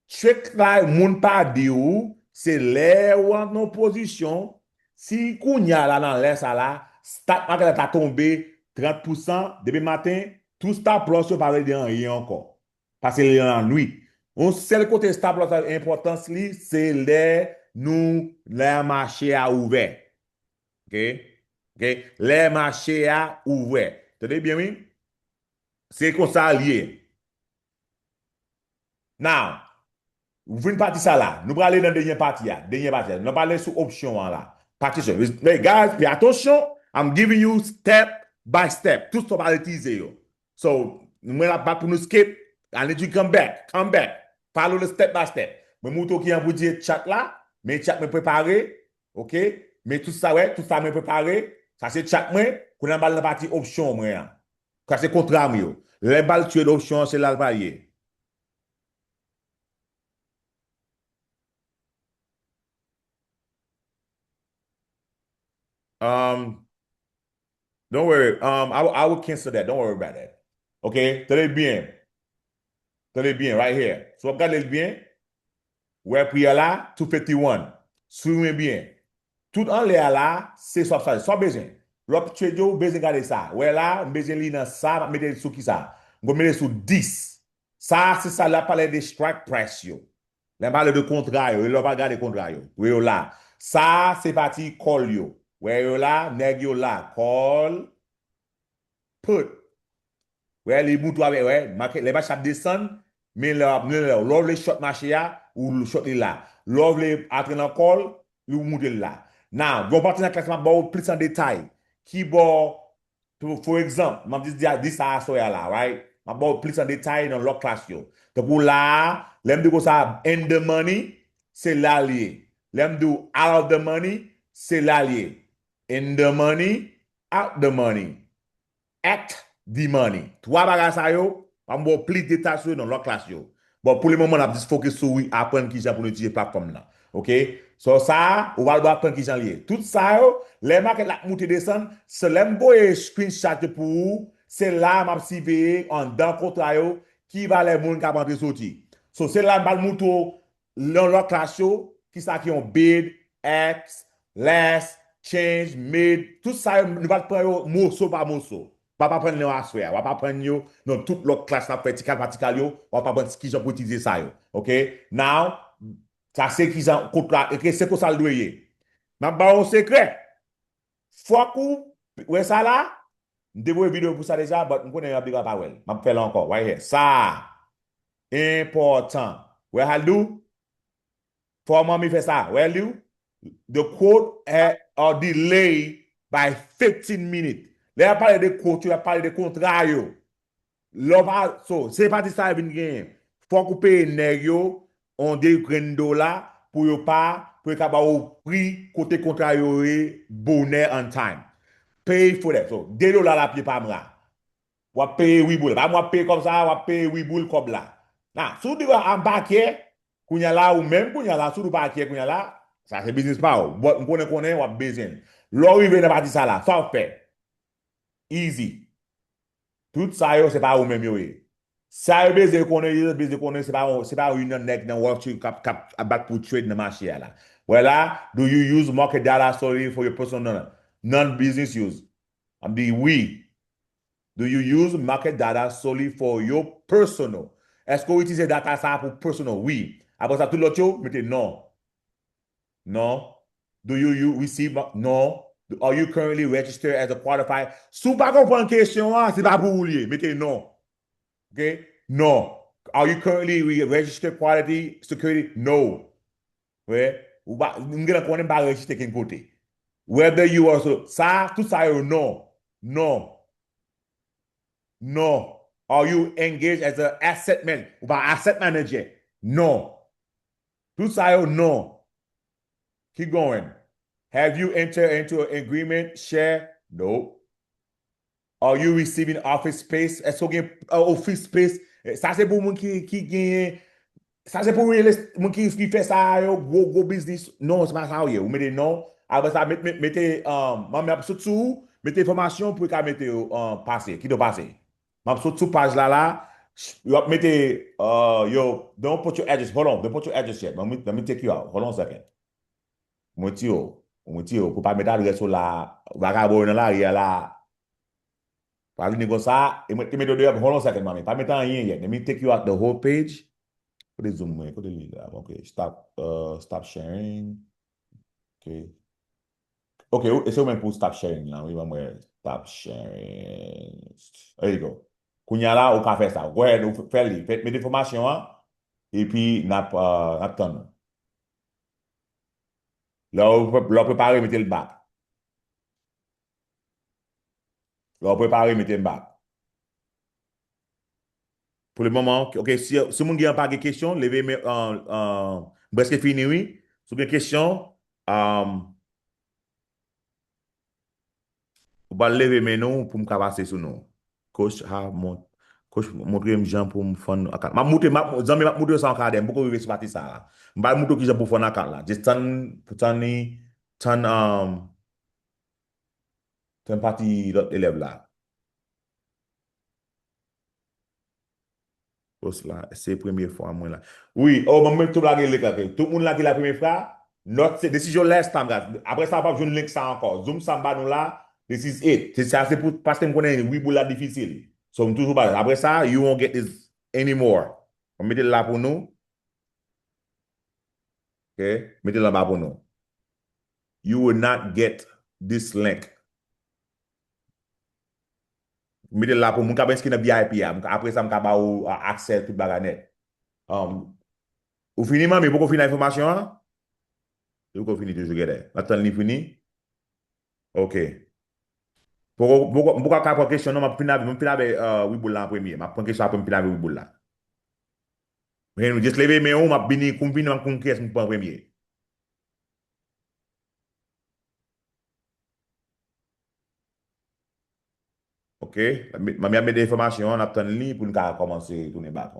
Trick la, moun pa di w, se lè w nan pozisyon, si kounye a la nan lè sa la, stock market la ta tonbe trant pousan depi maten, tout stop loss yo pa vle di anyen ankò. Paske li nan lannwit. Yon sèl kote stop loss la enpòtans li, se lè nou, lè mache a ouvè. Ok? Ok? Lè mache a ouvè. Tande byen, wi. Se konsa l ye. Now, ou vin pati sa la. Nou prale nan dènye pati a. Dènye pati a. Nou prale sou opsyon an la. Pati sa. Hey, guys, pay attention. I'm giving you step by step. Tout sa w pral itilize yo. So, mwen la pa pou nou skip. I need you come back. Come back. Follow the step by step. Mwen montre w ki jan pou itilize chart la. Men chart mwen prepare. Ok? Men tout sa, wè, tout sa mwen prepare. Sa se chart mwen. Kounye a m al nan pati opsyon mwen an. Sa se kontra m yo. Lè m al trade opsyon an, se la l pral ye. Um, don't worry. Um, I, will- I will cancel that. Don't worry about that. Ok? Tande byen. Tande byen, right here. So, w ap gade l byen. Wè pri a la, two fifty one. Swiv mwen byen. Tout anlè a la, se sa w ap chache. Sa w bezwen. Lè w ap trade yo, ou bezwen gade sa. Wè la, m bezwen li nan sa, m ap mete l sou ki sa? M gon mete l sou dis. Sa, se sa l ap pale de strike price yo. Lè m pale de kontra yo, e lè w pa gade kontra yo. Wè yo la. Sa, se pati call yo. Wè yo la, nèg yo la. Call, put. Wè, li montre w avè, wè, make, lè mache ap desann, men lè w ap, lè w, lè w vle short mache a, ou short li la. Lè w vle antre nan call, li montre l la. Now, gon pati nan klas m ap ba w plis an detay. Ki bò, for, for example, m ap jis di, di sa aswè a la, right? M ap ba w plis an detay nan lòt klas yo. Tankou la a, lè m di w konsa, in the money, se la l ye. Lè m di w out of the money, se la l ye. In the money, out the money, at the money. Twa bagay sa yo, m ap ba w plis detay sou yo nan lòt klas yo. Bon, pou le moman, n ap jis fokis sou wi, aprann kijan pou nou itilize platfòm nan. Ok? So, sa a, ou pral aprann kijan l ye. Tout sa yo, lè maket la ap moute desann, se lè m voye screenshot yo pou ou, se la m ap siveye anndan kontra yo, ki valè moun k ap antre soti. So, se la m pral montre w nan lòt klas yo, kisa ki yon bid, ask, last, change, mid, tout sa yo, nou pral pran yo moso pa moso. W ap aprann yo aswè a, w ap aprann yo nan tout lòt klas n ap fè tikal pa tikal yo, w ap aprann kijan pou itilize sa yo. Ok? Now, sa se kijan kontra, ok, se konsa l dwe ye. M ap ba w yon sekrè. Fòk ou wè sa la, m te voye videyo pou sa deja, but m konnen y ap di w pa wè l. M ap fè l ankò, right here. Sa a, enpòtan. Wè sa l di w? Fò manmi fè sa. Wè l di w? The quote are delayed by fifteen minutes. Lè y ap pale de quote yo, y ap pale de kontra yo. Lè w pa, so, se pati sa yo vin genyen. Fòk ou peye nèg yo on de grenn dola pou yo pa, pou yo ka ba w pri kote kontra yo ye bonè on time. Pay for that. So, de dola la pye pa mwa. W ap peye Webull. Pa mwa w ap peye kòb sa, w ap peye Webull kòb la. Now, si w di, "Ah, m pa care," kounye a la, ou menm kounye a la, si w di w pa care kounye a la, sa se biznis pa w. But m konnen, konnen w ap bezwen l. Lè w rive nan pati sa la, sa w ap fè? Easy. Tout sa yo, se pa ou menm yo ye. Sa yo bezwen konnen, yo bezwen konnen, se pa, se pa yon nèg nan Wall Street k ap, k ap bat pou trade nan mache a la. Wè la, do you use market data solely for your personal non, non-business use? M ap di wi. Do you use market data solely for your personal? Èske w itilize data sa pou personal? Wi. Apre sa, tout lòt yo, mete non. Non. Do you, you receive ma-, non. Are you currently registered as a qualified? Si w pa konprann kesyon an, se pa pou ou li ye. Mete non. Ok? Non. Are you currently re-, registered quality security? No. Wè. Ou pa, m gentan konnen m pa rejistre kenn kote. Whether you are, so, sa, tout sa yo, non. Non. Non. Are you engaged as a asset man? Ou pa asset manager? Non. Tout sa yo, non. Keep going. Have you entered into an agreement? Share? Nope. Are you receiving office space? Èske w gen uh, office space? Sa se pou moun ki, ki genyen. Sa se pou real est- moun ki, ki fè sa yo, gwo, gwo biznis. Non, se pa sa w ye. Ou mete non. Apre sa, met, met, mete, um, manmi ap sot sou ou, mete enfòmasyon pou yo ka mete yo um, pase. Kite w pase. M ap sot sou paj la la. Yo ap mete, uh, yo, don't put your address. Hold on, don't put your address yet. Let me, let me take you out. Hold on a second. Mwen ti yo, mwen ti yo, pou pa met adrès ou la, ou pa ka voye nan lari a la. Pa vini konsa, e mwen te mete w deyò, hold on a second, manmi. Pa mete anyen yet. Let me take you out the whole page. Kote zoom mwen? Kote li la? Ok, stop, uh, stop sharing. Ok. Ok, ou- e se ou menm pou stop sharing la, wi, ban mwen stop sharing. There you go. Kounye a la, ou ka fè sa. Go ahead, ou fè li. Fè, mete enfòmasyon an, epi n ap, uh, n ap tann ou. Lè w, lè w prepare, mete l back. Lè w prepare, mete m back. Pou le moman, ok, si, si moun gen pa gen kesyon, leve men, uh, uh, m prèske fini, wi. Si w gen kesyon, um, ou pral leve men nou pou m ka pase sou nou. Coach, ha, mont, coach, montre m jan pou m fann akant. M ap montre, m ap, zanmi, m ap montre w sa ankadè. M poko rive sou pati sa a. M pral montre w kijan pou fann akant la. Just tann, tann, um, tann pati lòt elèv la. Post la, se premye fwa mwen la. Wi, oh, mwen menm tou lage link la. Tout moun la ki la premye fwa, not se, this is your last time, guys. Apre sa, w p ap jwenn link sa ankò. Zoom sa m ba nou la, this is it. Se sa, se pou, paske m konnen wi boul la difisil. So, m toujou ba. Apre sa, you won't get this anymore. Mwen mete l la pou nou. Ok? Mete l anba pou nou. You will not get this link. Mete l la pou moun k ap enskri nan V I P a. M ka- Apre sa, m ka ba ou a- aksè tout bagay nèt. Um, ou fini, manmi? Poko fini enfòmasyon an? Li poko fini toujou, genlè. N ap tann li fini. Ok. Poko, poko, m poko ka pran kesyon, non, m ap fin avè, m fin avè, uh, Wiboul la an premye. M ap pran kesyon apre m fin avè Wiboul la. Men nou just leve men ou, m ap vini, kou m vini, m ap konn kiyès m pran premye. Ok, manmi ap mete enfòmasyon an, n ap tann li pou n ka kòmanse tounen back.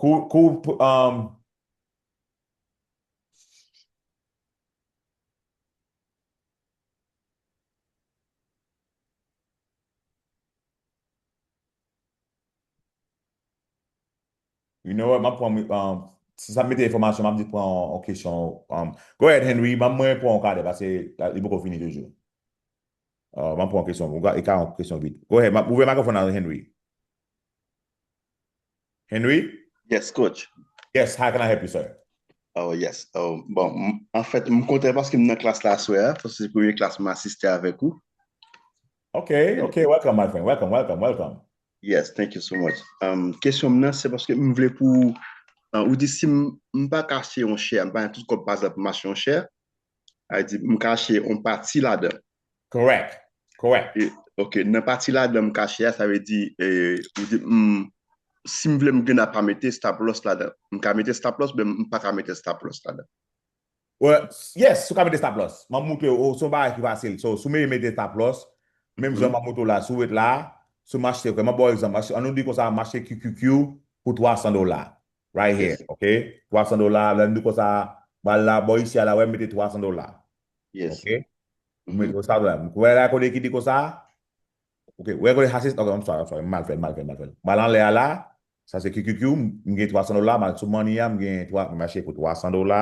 Kou, kou, um, You know what? M ap pran, um, si sa mete enfòmasyon, m ap di pran yon kesyon. Um, go ahead, Henry. Ban mwen pran yon kadè, paske la, li poko fini toujou. Uh, m ap pran yon kesyon. Ou ka, e ka yon kesyon vit. Go ahead. M ap ouvè mikrofòn an, Henry. Henry? Yes, coach. Yes, how can I help you, sir? Oh, yes. Oh, bon, m- an fèt, m kontan paske m nan klas la aswè a, paske se premye klas m asiste avèk ou. Ok, ok, welcome, my friend. Welcome, welcome, welcome. Yes, thank you so much. Um, kesyon m nan, se paske m vle pou, uh, ou di si m, m pa ka achte yon share, m pa gen tout kòb pa egzanp pou m achte yon share, a di m ka achte yon pati ladan. Correct, correct. E, ok, nan pati ladan m ka achte a, sa vle di, e, ou di, m, si m vle m gen pa mete stop loss ladan. M ka mete stop loss, men m pa ka mete stop loss ladan. Well, yes, ou ka mete stop loss. M ap montre w, se yon bagay ki fasil. So, si w mete, mete stop loss, menm jan m ap montre w la, si w ret la, si m achte, ok, m ap ba w egzanp, achte- ann nou di konsa, m achte Q Q Q pou twa san dola. Right here, ok? Twa san dola, lè m di konsa, m al la, bò isi a la, wè, m mete twa san dola. Yes. Ok? M mete konsa la. Ou wè la, kote ki di konsa? Ok, wè kote sa se, ok, I'm sorry, I'm sorry, m mal fè l, m mal fè l, m mal fè l. M al anlè a la, sa se Q Q Q, m gen twa san dola, m al sou Money a, m gen twa, m achte pou twa san dola,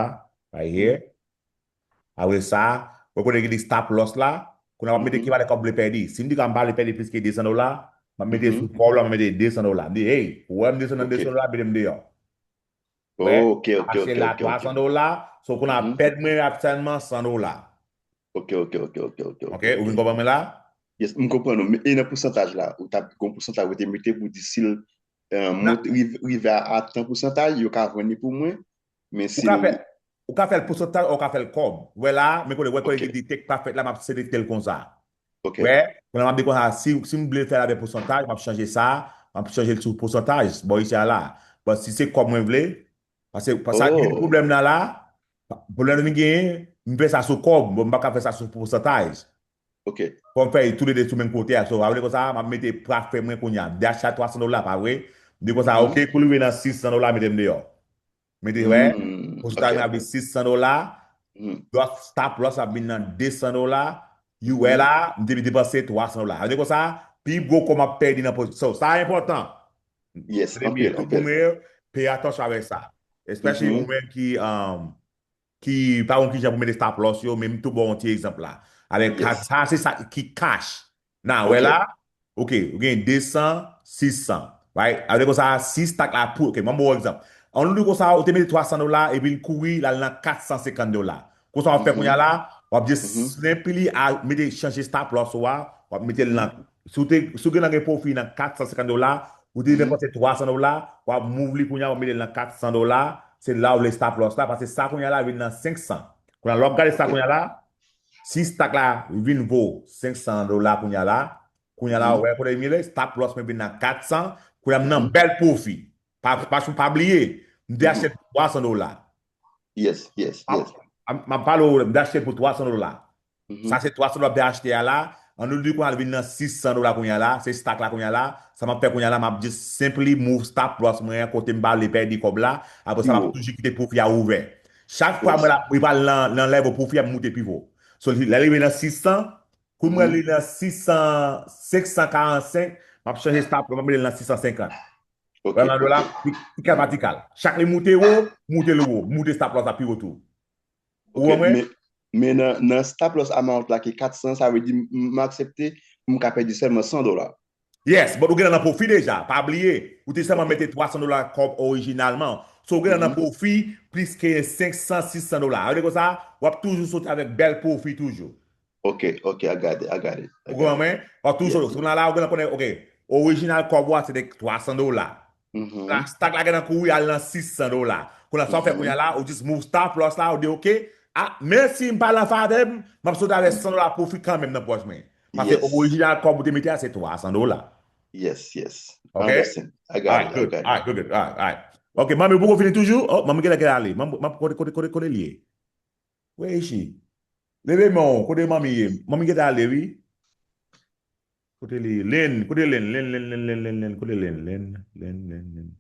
right here. Apre sa, wè kote ki di stop loss la, kounye a m ap mete ki valè kòb m vle pèdi. Si m di m pa vle pèdi plis ke de san dola, m ap mete sou kòb la, m ap mete de san dola. M di, hey, ou wè m desann nan de san dola, mete m deyò. Wè, Ok, ok, achte ok, la ok, twa ok. san dola, so kounye a pèd mwen ap sèlman san dola. Ok, ok, ok, ok, ok, ok. Ok, ou vin konprann mwen la? Yes, m konprann ou. Men e nan pousantaj la, ou t ap gen yon pousantaj ou te mete pou di si l, eh, Na, monte, rive, rive a, a tan pousantaj, yo ka vann li pou mwen. Men ou si ka l, fè, ou ka fè l pousantaj, ou ka fè l kòb. Wè la, men kote, wè kote ok, ki di take profit la, m ap selekte l konsa. ok, Wè, kounye a m ap di konsa, si, si m vle fè l avèk pousantaj, m ap chanje sa, m ap chanje l sou pousantaj, bò isi a la. Bon, si se kòb mwen vle, paske pa sa ki gen oh, pwoblèm nan la, pwoblèm nan genyen, m fè sa sou kòb, bon, m pa ka fè sa sou pousantaj. ok, Fò m fè tou le de sou menm kote a. So, sa vle konsa, m ap mete profit mwen kounye a. M te achte a twa san dola, pa vre? M di konsa, mhm, ok, kou l rive nan sis san dola, mete m deyò. Mete, wè, hmm, pousantaj ok, mwen ap di sis san dola, hmm, loss, stop loss ap vin nan de san dola, ou wè mhm, la, m te depanse twa san dola. Sa vle konsa, pi gwo kòb m ap pèdi nan pozisyon. Sa enpòtan. yes, Tande byen, anpil, tou anpil, koumen, pay attention avèk sa. Especially ou mhm, menm ki, um, ki pa konn kijan pou mete stop loss yo, men m tou ba w yon ti egzanp la. Avèk ka-, yes, sa, se sa ki cash. Nan, wè ok, la, ok, ou gen de san, sis san. Right? Sa vle konsa, si stock la pou, ok, mwen ba w egzanp. Ann nou di konsa, ou te mete twa san dola, epi l kouri, l al nan kat san senkant dola. Konsa w ap fè kounye a mhm, la, w ap just mhm, simply a, mete, chanje stop loss ou a, w ap mete l nan. mhm, Si w te, si w gen nan gen pwofi nan kat san senkant dola, ou te mhm, depanse twa san dola, w ap move li kounye a, w ap mete l nan kat san dola, se la w vle stop loss la, paske sa kounye a la vin nan senk san. Kounye a, lè w ap gade sa ok, kounye a la, si stock la vin vo senk san dola kounye a la, kounye a la, mhm, wè kote m ye, stop loss mwen vin nan kat san, kounye a m nan mhm, bèl pwofi. Pa, pa, pa bliye, m te achte mhm, twa san dola. yes, yes, M ap, yes, m ap pale w, m te achte pou twa san dola. Sa mhm, se twa san dola m te achte a la. Ann nou di kounye a l vin nan sis san dola kounye a la, se stock la kounye a la. Sa m ap fè kounye a la, m ap just simply move stop loss mwen an kote m pa vle pèdi kòb la. Apre pi sa, m ap wo, toujou kite pwofi a ouvè. Chak fwa m wè yes, la, li pral nan, nan level pwofi a, m moute pi wo. So, li, lè li rive nan sis san, kou m wè mhm, li nan sis san, senk san karannsenk, m ap chanje stop loss, m ap mete l nan sis san senkant. ok, Wè nan dola, ok, li, li ka vatikal. Chak li moute wo, moute l wo, moute stop loss la pi wo tou. Ou ok, wè mwen? men, men nan, nan stop loss amount la ki kat san, sa vle di m, m aksepte pou m ka pèdi sèlman san dola. Yes, but ou gen nan pwofi deja, pa bliye. Ou te sèlman Ok. mete twa san dola kòb orijinalman. So, ou gen nan Mhm. pwofi plis ke senk san, sis san dola. Sa vle di konsa, w ap toujou soti avèk bèl pwofi toujou. Ok, ok, I got it, I got it, I Ou got konprann it. Mwen? W ap toujou Yes. Soti, kounye a la, ou gen nan konnen, ok, orijinal kòb ou a, se te twa san dola. Mhm. Kounye a, stock la gen nan kouri al nan sis san dola. Kounye a, sa w fè kounye a Mhm. la, ou just move stop loss la, ou di, ok, ah, menm si m pa nan favè m, m ap soti avèk san dola pwofi kanmenm nan pòch mwen. Paske Yes. orijinal kòb ou te mete a, se twa san dola. Yes, yes. I Ok? understand. I got Alright, it, I good. got it. Alright, good. Alright, alright. Ok, manmi, poko fini toujou? Oh, manmi genlè genlè ale. Manmi, manmi, kote, kote, kote, kote li ye? Where is she? Leve men w, kote manmi ye? Manmi gentan ale, wi. Kote li ye? Len, kote Len? Len, Len, Len, Len, Len, Len, kote Len? Len, Len, Len, Len.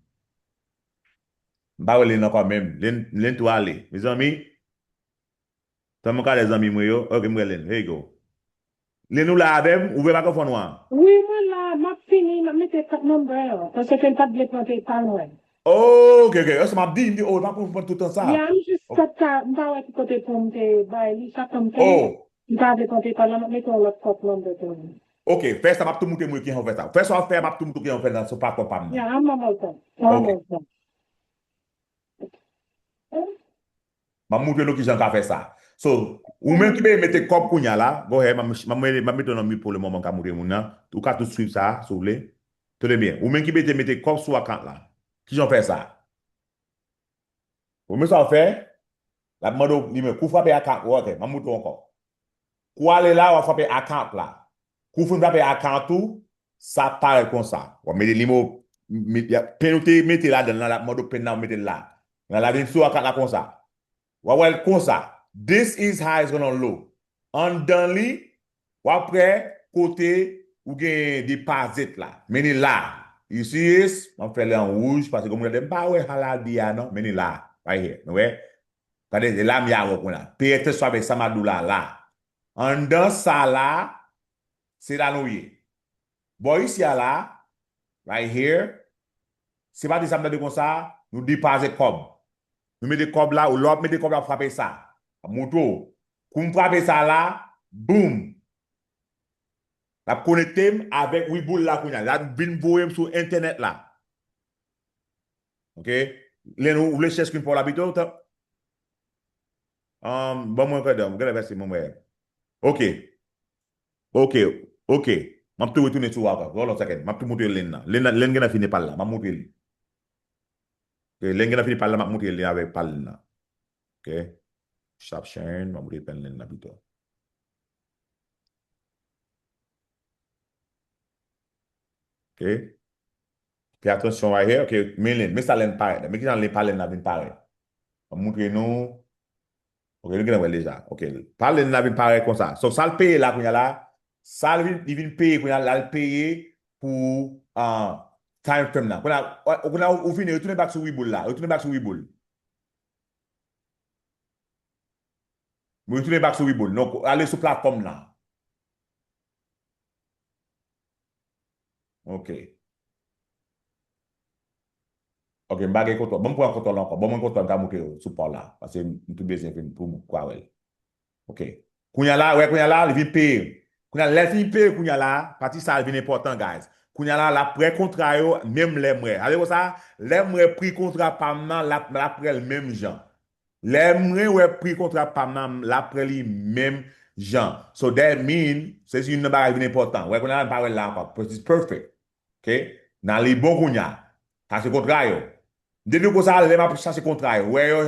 M pa wè Len ankò menm. Len, Len tou ale. Mezanmi, tann mwen gade zanmi mwen yo. Ok, m wè Len. Here you go. Len, ou la avè m? Ouvè makafòn ou an. Wi, mwen la, m ap fini, m ap mete kat nonbè yo. Paske l pa t vle pran PayPal mwen. Oh, ok, ok. E sa m ap di, m di, oh, l pa pou pran tout tan sa. Ya, m jis kat ka, m pa wè ki kote pou m te bay li, sa fè m peye. Oh, M pa vle pran PayPal la, m ap mete yon lòt kat nonbè pou li. ok. Fè sa, m ap tou moutre mwen kijan w fè sa. Fè sa w ap fè, m ap tou moutre w kijan w fè nan sou pa kòb pa m nan. Ya, an mwen montan. An Ok. montan. M ap moutre nou kijan w ka fè sa. So, ou menm ki bezwen mete kòb kounye a la, go ahead, m ap, m ap, m ap mete w nan mute pou le moman, m ka moutre moun nan. Ou ka tou swiv sa, si w vle. Tande byen. Ou menm ki bezwen mete kòb sou account la. Kijan w fè sa? Ou menm sa w fè? L ap mande w, li menm, kou frape account, ok, m ap moutre w ankò. Kou ale la, w ap frape account la. Kou fin frape account ou, sa ap parèt konsa. W ap mete nimewo, mi-, ya, pen ou te mete ladan l lan, l ap mande w pen nan, ou mete l la. L la vin sou account la konsa. W ap wè l konsa. This is how it's gonna look. Anndan li, w ap wè kote ou gen deposit la. Men li la. You see this? M ap fè li an wouj, paske moun nan di, m pa wè sa l ap di a non. Men li la. Right here. Nou wè? Gade, se la m ye avè w kounye a. Peye atansyon avèk sa m ap di w la, la. Anndan sa la, se la nou ye. Bò isi a la, right here, se pa de sa m tande konsa, nou deposit kòb. Nou mete kòb la, ou lè w ap mete kòb la, w ap frape sa. M ap moutre w. Kou m frape sa la, boom! L ap konekte m avèk Webull la kounye a. L ap vin voye m sou entènèt la. Ok? Len, ou vle share screen pa w la pito? Tan-, um, ban mwen kòdè, m genlè vèse mwen wè. Ok. Ok. Ok. M ap tou retounen sou Warcraft. Hold on a second. M ap tou moutre lane nan. Lane nan, lane gen nan fini pal la. M ap moutre li. Ok, lane gen nan fini pal la, m ap moutre li avèk pal nan. Ok. Stop sharing, m ap moutre pal lane nan pito. Ok. Pay attention right here. Ok, men lane, men sa lane parèt. Men ki jan lane pal lane la vin parèt. M ap moutre nou. Ok, nou gentan wè l deja. Ok, pal lane la vin parèt konsa. So, sa l peye la kounye a la, sa l vin, li vin peye kounye a la, l peye pou ah, time frame nan. Kounye a, kounye a ou fini, retounen back sou Webull la. Retounen back sou Webull. Mwen retounen back sou Webull. Non, ale sou platfòm nan. Ok. Ok, m pa gen kontwòl. Ban m pran kontwòl ankò. Ban mwen kontwòl, m ka moutre yo sou pa w la. Paske m tou bezwen vin pou m kwa wè l. Ok. Kounye a la, wè, kounye a la, li vin peye. Kounye a, lè l fin peye, kounye a la, pati sa a vin enpòtan, guys. Kounye a la, l ap wè kontra yo, menm lè m wè. Sa vle di konsa, lè m wè pri kontra pa m nan, l ap, l ap wè l menm jan. Lè mwen wè pri kontra pa m nan, l ap pran li menm jan. So that mean, se youn nan bagay ki vin enpòtan. Wè, kounye a la, m pa wè l la ankò. It's perfect. Ok? Nan li bon kounye a. Sa se kontra yo. M te di w konsa, lè m ap chache kontra yo. Wè yo,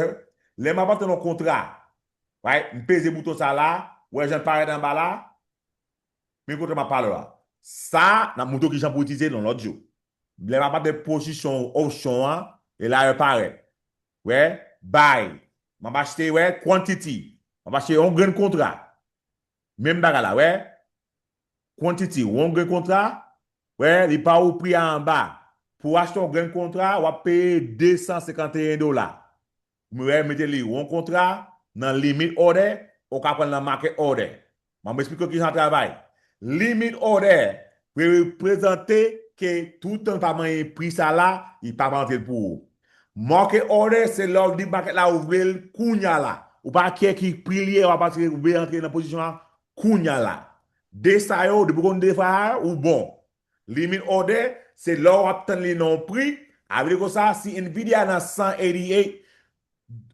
lè m ap antre nan kontra. Right? M peze bouton sa la, wè jan l parèt anba la, men kote m ap pale w la. Sa, n ap montre w kijan pou itilize l yon lòt jou. Lè m ap pale pozisyon opsyon an, e la yo parèt. Wè, buy. M ap achte, wè, quantity. M ap achte yon grenn kontra. Menm bagay la, wè. Quantity, yon grenn kontra. Wè, li pa ou pri a anba. Pou w achte yon grenn kontra, w ap peye de san senkanteyen dola. Mwen mete li yon kontra nan limit order, ou ka pran l nan market order. Mwen eksplike w kijan l travay. Limit order reprezante ke toutan l pa manyen pri sa la, li pa rantre l pou ou. Market order se lè w di market la ou vle l kounye a la. Ou pa kè ki pri li ye, ou pa vle rantre nan pozisyon an kounye a la. De sa yo, depi w konn de sa yo, ou bon. Limit order, se lè w ap tann li nan yon pri, a vle di konsa, si Nvidia nan san eighty-eight,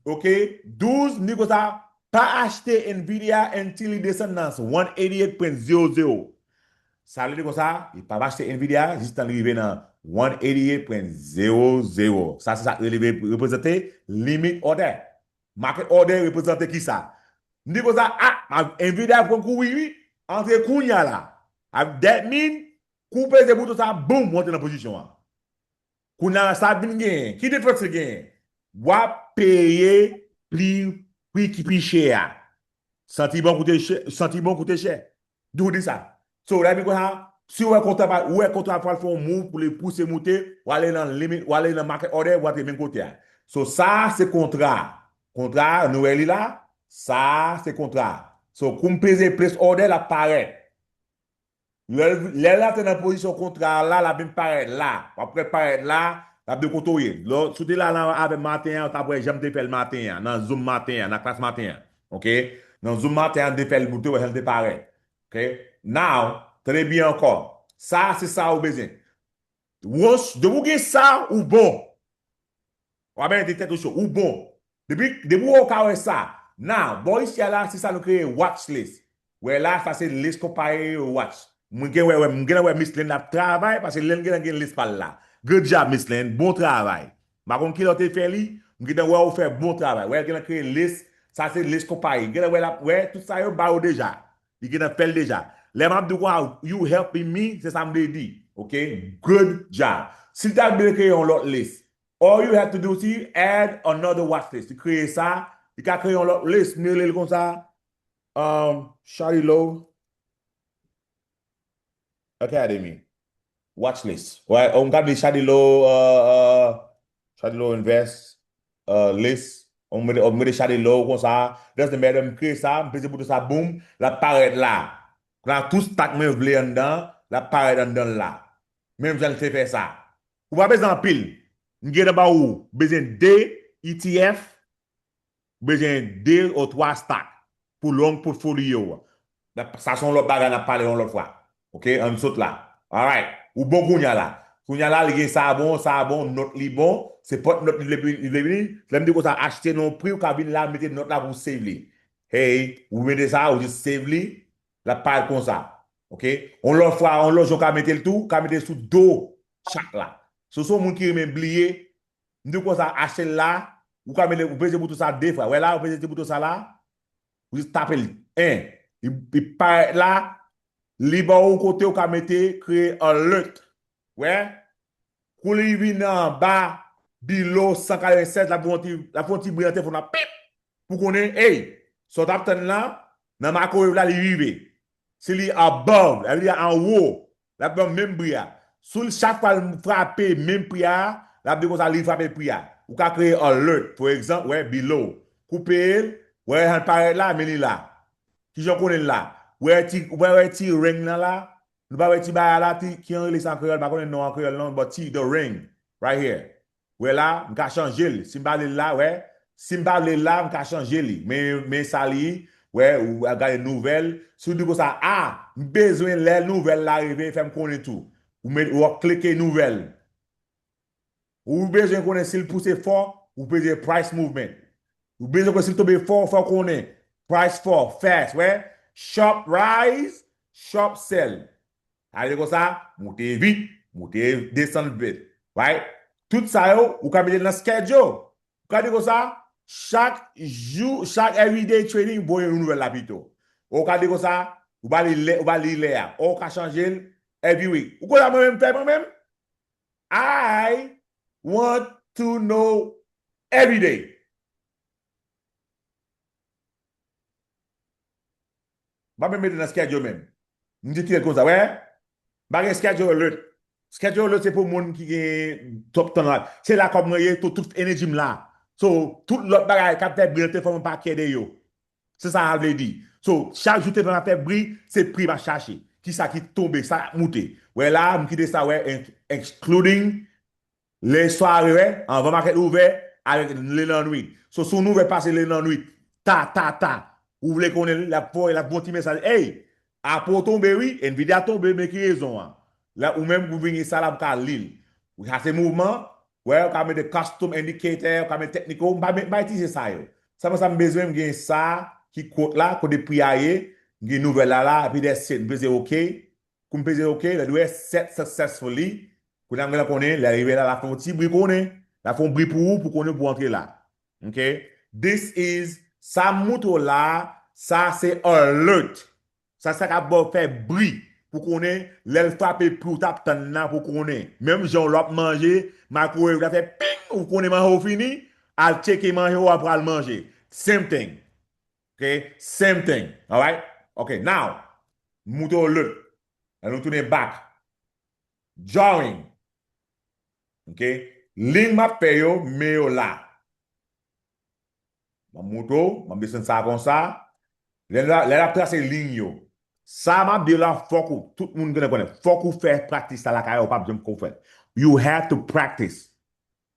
ok, douz, m di konsa, pa achte Nvidia until li desann nan one eighty-eight point zero zero. Sa vle di konsa, li pa achte Nvidia jistan li rive nan one eighty-eight point zero zero. Sa se sa k rele reprezante limit order. Market order reprezante kisa? M di konsa, ah, Nvidia pran kou wi, wi, antre kounye a la. That mean, kou peze bouton sa, boum, ou antre nan pozisyon an. Kounye a sa vin genyen. Ki diferans li genyen? W ap peye pri, pri ki pi chè a. Santi bon koute chè, santi bon koute chè. Di w di sa. So, lè vin konsa, si w wè kontra pa, ou wè kontra pral fè yon move pou li pouse moute, w ale nan limit, w ale nan market order, w antre menm kote a. So, sa se kontra. Kontra, nou wè li la, sa se kontra. So, kou m peze place order, l ap parèt. Lè, lè l antre nan pozisyon kontra a la, l ap vin parèt la. W ap wè l parèt la, l ap di w kote w ye. Lè, si w te la nan, avè m maten an, w t ap wè jan m te fè l maten an, nan Zoom maten an, nan klas maten an. Ok? Nan Zoom maten an, m te fè l, ou te wè jan l te parèt. Ok? Now, tande byen ankò. Sa, se sa ou bezwen. Once, depi w gen sa, ou bon. W ap mete tèt ou cho, ou bon. Depi, depi w ka wè sa. Now, bò isi a la, se sa nou kreye watch list. Wè la, sa se list konpayi yo watch. Mwen gen wè, wè, mwen gen wè Miss Lynn ap travay, paske Lynn gen, gen list pa l la. Good job, Miss Lynn. Bon travay. M pa konn kilè w te fè li, mwen gen wè ou fè bon travay. Wè, gen kreye list, sa se list konpayi. Gen wè l ap, wè, tout sa yo ba yo deja. Li gentan fè l deja. Lè m ap di w konsa, you helping me, se sa m vle di. Ok? Good job. Si l ta vle kreye yon lòt list, all you have to do, si add another watch list. Li kreye sa, li ka kreye yon lòt list, m rele l konsa, um, Shadi Low Academy. Watch list. Wè, ou m ka di Shadi Low, uh, uh, Shadi Low Invest, uh, list. Ou m mete, ou m mete Shadi Low konsa. Doesn't matter, m kreye sa, m peze bouton sa, boum, l ap parèt la. Kounye a tout stock mwen vle anndan, l ap parèt anndan l la. Menm jan l te fè sa. Ou pa bezwen anpil. M gentan ba ou bezwen de E T F, bezwen de ou twa stock pou long portfolio a. Sa se yon lòt bagay n ap pale yon lòt fwa. Ok, ann sot la. Alright. Ou bon kounye a la. Kounye a la, li gen sa bon, sa bon, nòt li bon. Se pòt nòt li vle, li vle vini. Lè m di konsa, achte nan yon pri, ou ka vin la, mete nòt la pou w save li. Hey, ou mete sa, ou jis save li. L ap parèt konsa. Ok? Yon lòt fwa, yon lòt jan w ka mete l tou, ou ka mete l sou do chak la. So, si w se yon moun ki renmen bliye, m di w konsa, achte l la, ou ka mete, ou peze bouton sa de fwa. Wè la, ou peze ti bouton sa la, ou jis tape l. En, li, li parèt la, li ba w kote ou ka mete kreye alert. Wè? Kou li vin anba, below san katrevennsèz, l ap fè yon ti, l ap fè yon ti bri nan telefòn nan, pip! Pou konnen, ey, sa w t ap tann lan, nan microwave la, li rive. Si li above, sa vle di anwo, l ap ban menm bri a. Si l chak fwa l frape menm pri a, l ap di konsa li frape pri a. Ou ka kreye alert, for example, wè, below. Koupe l, wè, l parèt la, men li la. Kijan w konnen l la? Wè ti, wè, wè ti ring nan la? Nou pa wè ti bagay la, ti, ki an rele sa an kreyòl? M pa konnen non an kreyòl non, but ti, the ring, right here. Wè la, m ka chanje l. Si m pa vle l la, wè. Si m pa vle l la, m ka chanje li. Men, men sa li, wè, ou al gade nouvèl. Si w di konsa, a, m bezwen lè nouvèl la rive, fè m konnen tou. Ou met, ou ap klike nouvèl. Ou bezwen konnen si l pouse fò, ou peze price movement. Ou bezwen konnen si l tonbe fò, fò konnen. Price fall, fast, wè. Sharp rise, sharp sell. Sa vle di konsa, moute vit, moute desann vit. Right? Tout sa yo, ou ka mete nan schedule. Ou ka di konsa, chak jou, chak everyday trading, voye yon nouvèl la pito. Ou ka di konsa, ou ba li lè, ou ba li lè a. Ou ka chanje l every week. Ou konn sa mwen menm fè mwen menm? I want to know every day. M pa menm mete nan schedule menm. M di kite l konsa, wè. M pa gen schedule alert. Schedule alert se pou moun ki gen twòp tan la. Se la kòb mwen ye, tout, tout energy m la. So, tout lòt bagay k ap fè bri nan telefòn mwen pa kè de yo. Se sa a vle di. So, chak jou telefòn ap fè bri, se pri m ap chache. Kisa ki tonbe, sa k ap moute. Wè la, m kite sa, wè, in- excluding le sware, wè, anvan makèt ouvè, avèk le lannwit. So, si w ouvè pase le lannwit, ta, ta, ta, ou vle konnen l ap voye, l ap voye ti mesaj, ey, Apple tonbe, wi, Nvidia tonbe, men ki rezon an? La, ou menm, ou vin gen sa la, m ka li l. Sa se mouvman, wè, ou ka mete custom indicator, ou ka mete technical, m pa, m pa itilize sa yo. Sèlman sa m bezwen, m gen sa ki kot la, kote pri a ye, m gen nouvèl la la, epi that's it, m peze OK. Kou m peze OK, lè l wè set successfully, kounye a m gentan konnen, lè l rive la, l ap fè yon ti bri konnen, l ap fè yon bri pou ou, pou konnen pou antre la. Ok? This is, sa m montre w la, sa se alert. Sa, sa k ap ba w fè bri, pou konnen, lè l frape pri w t ap tann nan, pou konnen. Menm jan w l ap manje, microwave la fè ping, ou konnen manje w fini, al tcheke manje w, apre al manje. Same thing. Ok? Same thing. Alright? Ok, now, m montre w alert. Ann nou tounen back. Drawing. Ok? Liy m ap fè yo, men yo la. M ap montre w, m ap desann sa konsa. Lè l, lè l ap trase liy yo. Sa m ap di w la, fòk ou, tout moun genlè konnen, fòk ou fè practice sa lakay ou, ou p ap janm ko fè l. You have to practice.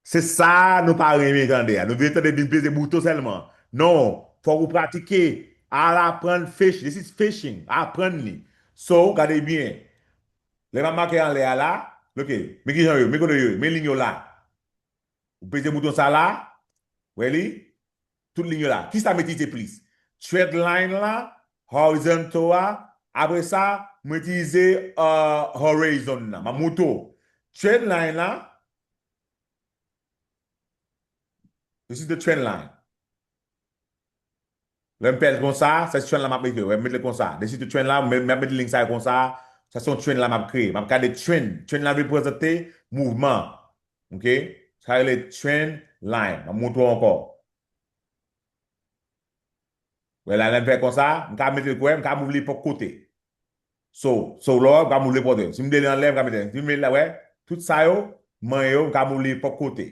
Se sa nou pa renmen tande a. Nou vle tande vin peze bouton sèlman. Non, fòk ou pratike. Al aprann fish. This is fishing. Aprann li. So, gade byen. Lè m ap make anlè a la, ok, men kijan yo, men kote yo ye, men liy yo la. Ou peze bouton sa la, wè li, tout liy yo la. Kisa m itilize plis? Trend line la, horizontal a, apre sa, mwen itilize, euh, horizon nan. M ap montre w. Trend line la, this is the trend line. Lè m fè l konsa, se trend la m ap mete. Wè, m mete l konsa. Desi tou trend la, m, m ap mete liy sa yo konsa. Sa se yon trend la m ap kreye. M ap gade trend. Trend la reprezante mouvman. Ok? Sa rele trend line. M ap montre w ankò. Wè la, lè m fè konsa, m ka mete l kwè, m ka move li nenpòt kote. So, so lò, m ka move li nenpòt kote. Si m vle li anlè, m ka mete. Si m vle la, wè, tout sa yo, manyen yo, m ka move li nenpòt kote.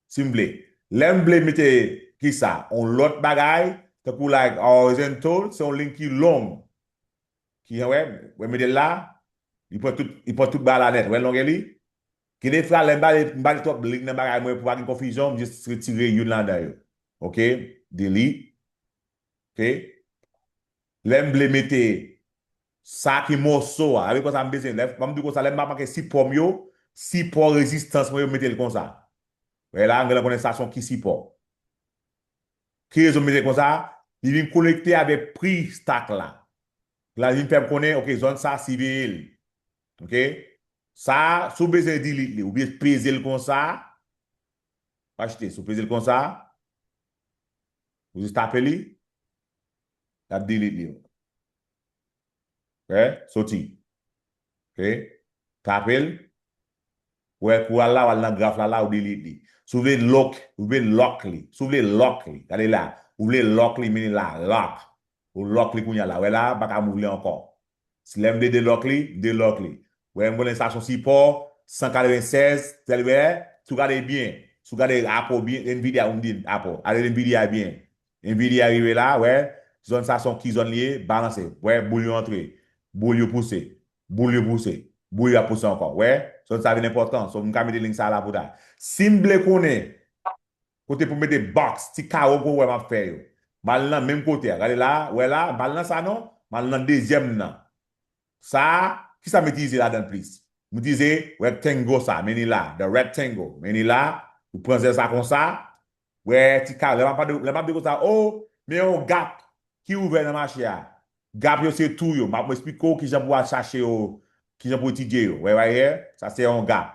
Si m vle. Lè m vle mete, kisa, yon lòt bagay, tankou like horizontal, se yon liy ki long. Kijan wè, wè mete l la, li pran tout, li pran tout bagay la nèt. Wè longè li? Gen de fwa, lè m ba li, m ba li twòp liy nan bagay mwen pou pa gen konfizyon, m jis retire youn ladan yo. Ok? Delete. Ok? Lè m vle mete sa ki mòso a, avèk konsa m bezwen, lè, ban m di konsa, lè m ap make sipò m yo, sipò rezistans mwen yo, m mete l konsa. Wè la, m genlè konnen sa se yon ki sipò. Ki rezon m mete l konsa? Li vin konekte avèk pri stock la. Li vin fè m konnen, ok, zòn sa, siveye l. Ok? Sa, si w bezwen delete li, ou byen peze l konsa. Achte, si w peze l konsa, ou jis tape li, l ap delete li. Ok? Soti. Ok? Tape l. Wè, kou al la, w al nan graf la, la, ou delete li. Si w vle lock, ou vle lock li. Si w vle lock li, gade la. Ou vle lock li, men la, lock. Ou lock li kounye a la. Wè la, m pa ka move li ankò. Si lè m vle delock li, m delock li. Wè, m konnen sa se yon sipò, san katrevennsèz, tèl wè, si w gade byen, si w gade Apple byen, Nvidia, m di Apple, ale Nvidia byen. Nvidia rive la, wè, zòn sa se yon ki zòn li ye, balanse. Wè, boul yo antre, boul yo pouse, boul yo pouse, boul yo ap pouse ankò. Wè, zòn sa vin enpòtan, so m ka mete link sa la pou ta. Si m vle konnen, kote pou mete box, ti kawo pou wè m ap fè yo. M al nan menm kote a. Gade la, wè la, m al nan sa non, m al nan dezyèm nan. Sa, kisa m itilize ladan l plis? M itilize rectangle sa, men li la, the rectangle, men li la, ou pran zèl sa konsa, wè, ti kawo, lè m ap, lè m ap di konsa, oh, men yon gap ki ouvè nan mache a. Gap yo se tou yo, m ap esplike w kijan pou w al chache yo, kijan pou etidye yo. Wè, wè, sa se yon gap.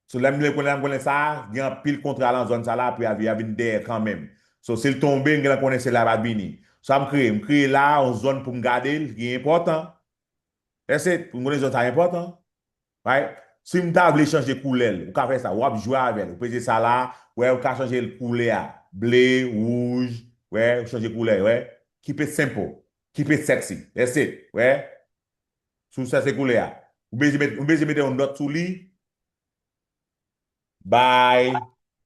So, lè m vle konnen, m konnen sa, gen anpil kontra nan zòn sa la, preavi a vin dèyè kanmenm. So, si l tonbe, m gentan konnen se la l ap vini. Sa m kreye, m kreye la, yon zòn pou m gade l, ki enpòtan. Èske, pou m konnen zòn sa enpòtan. Right? Si m ta vle chanje koulè l, ou ka fè sa, w ap jwe avè l, ou peze sa la, wè, ou ka chanje l koulè a, ble, wouj, wè, ou chanje koulè, wè, keep it simple, keep it sexy, that's it, wè. Si w chèche koulè a. Ou bezwen met, ou bezwen mete yon nòt sou li. Buy.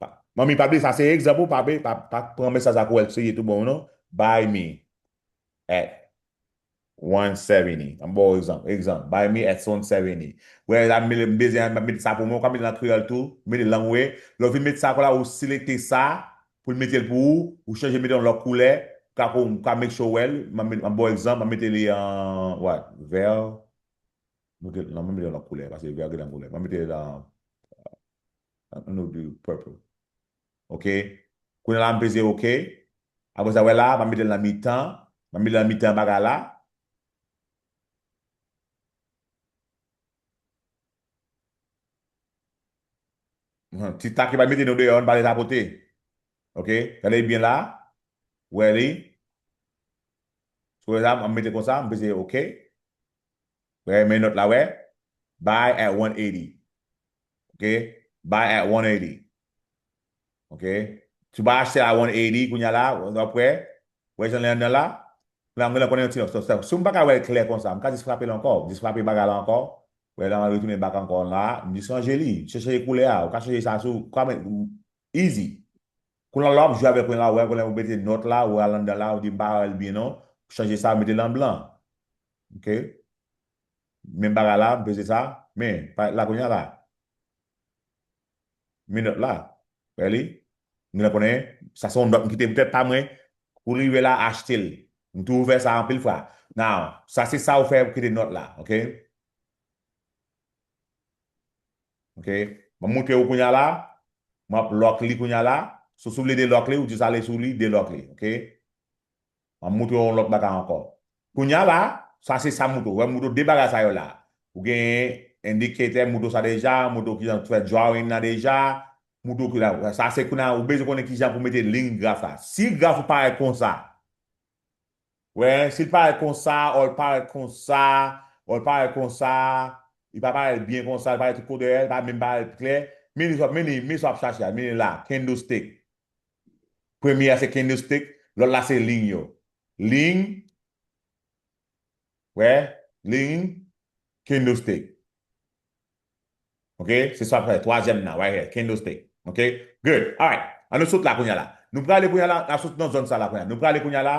Pa- Manmi, pa bliye sa, se egzanp ou, pa, pa, pa pran mesaj sa kou el serye tou bon, non? Buy me at one seventy. An ba w egzanp, egzanp. Buy me at one seventy. Wè, la, m bezwen mete sa pou mwen, ou ka mete nan kreyòl tou, mete lang ou ye. Lè w vin mete sa, la, ou selekte sa, pou l mete l pou ou, ou chanje mete yon lòt koulè, ka pou, ka make sure wè l, m ap met, m ap ba w egzanp, m ap mete li an, what, vè, mete, non, m mete yon lòt koulè, paske vè gen nan koulè, m ap mete l an, an nou di purple. Ok? Kounye a la, m peze ok. Apre sa, wè la, m ap mete l nan mitan, m ap mete l nan mitan bagay la. Ti tak ki pa mete nou deyò, nou pa lè tapote. Ok? Gade byen la. Wè li. Sou wè la, m mete konsa, m peze ok. Wè, men nòt la, wè. Buy at one eighty. Ok? Buy at one eighty. Ok? Si w pa achte a one eighty, kounye a la, w ap wè. Wè jan li anndan la. La, m genlè konnen yon ti, so, so, si m pa ka wè l klè konsa, m ka jis frape l ankò, jis frape bagay la ankò. Wè la, m retounen bak ankò la, m jis ranje li, chanje koulè a, ou ka chanje sa sou, kòm, easy. Kounye a la, w ap jwe avèk kounye a la, wè, kounye a ou mete nòt la, ou al anndan la, ou di m pa wè l byen non, chanje sa, mete l an blan. Ok? Menm bagay la, m peze sa, men, pa la kounye a la. Men nòt la. Wè li? M genlè konnen, sa se yon nòt m kite pou tèt pa mwen. Pou li rive la, achte l. M toujou fè sa anpil fwa. Now, sa se sa ou fè pou kite nòt la, ok? Ok? M ap montre ou kounye a la. M ap lock li kounye a la. So, si w vle delock li, ou jis ale sou li, delock li, ok? M ap montre w yon lòt bagay ankò. Kounye a la, sa se sa m montre w. Wè, m montre w de bagay sa yo la. Ou gen endikatè, m montre w sa deja, m montre w kijan pou fè drawing nan deja, m montre w ki la. Sa se kounye a, ou bezwen konnen kijan pou mete liy graf la. Si graf ou parèt konsa, wè, si l parèt konsa, or l parèt konsa, or l parèt konsa, li pa parèt byen konsa, li parèt tout kote, li pa menm parèt klè, men li, men li, men sa w ap chache a, men li la, candlestick. Premye a se candlestick, lòt la se liy yo. Liy, wè, liy, candlestick. Ok, se sa ap fè twazyèm nan, right here, candlestick. Ok, good, alright. An nou sot la kounye a la. Nou prale kounye a la, n ap sot nan zòn sa la kounye a. Nou prale kounye a la,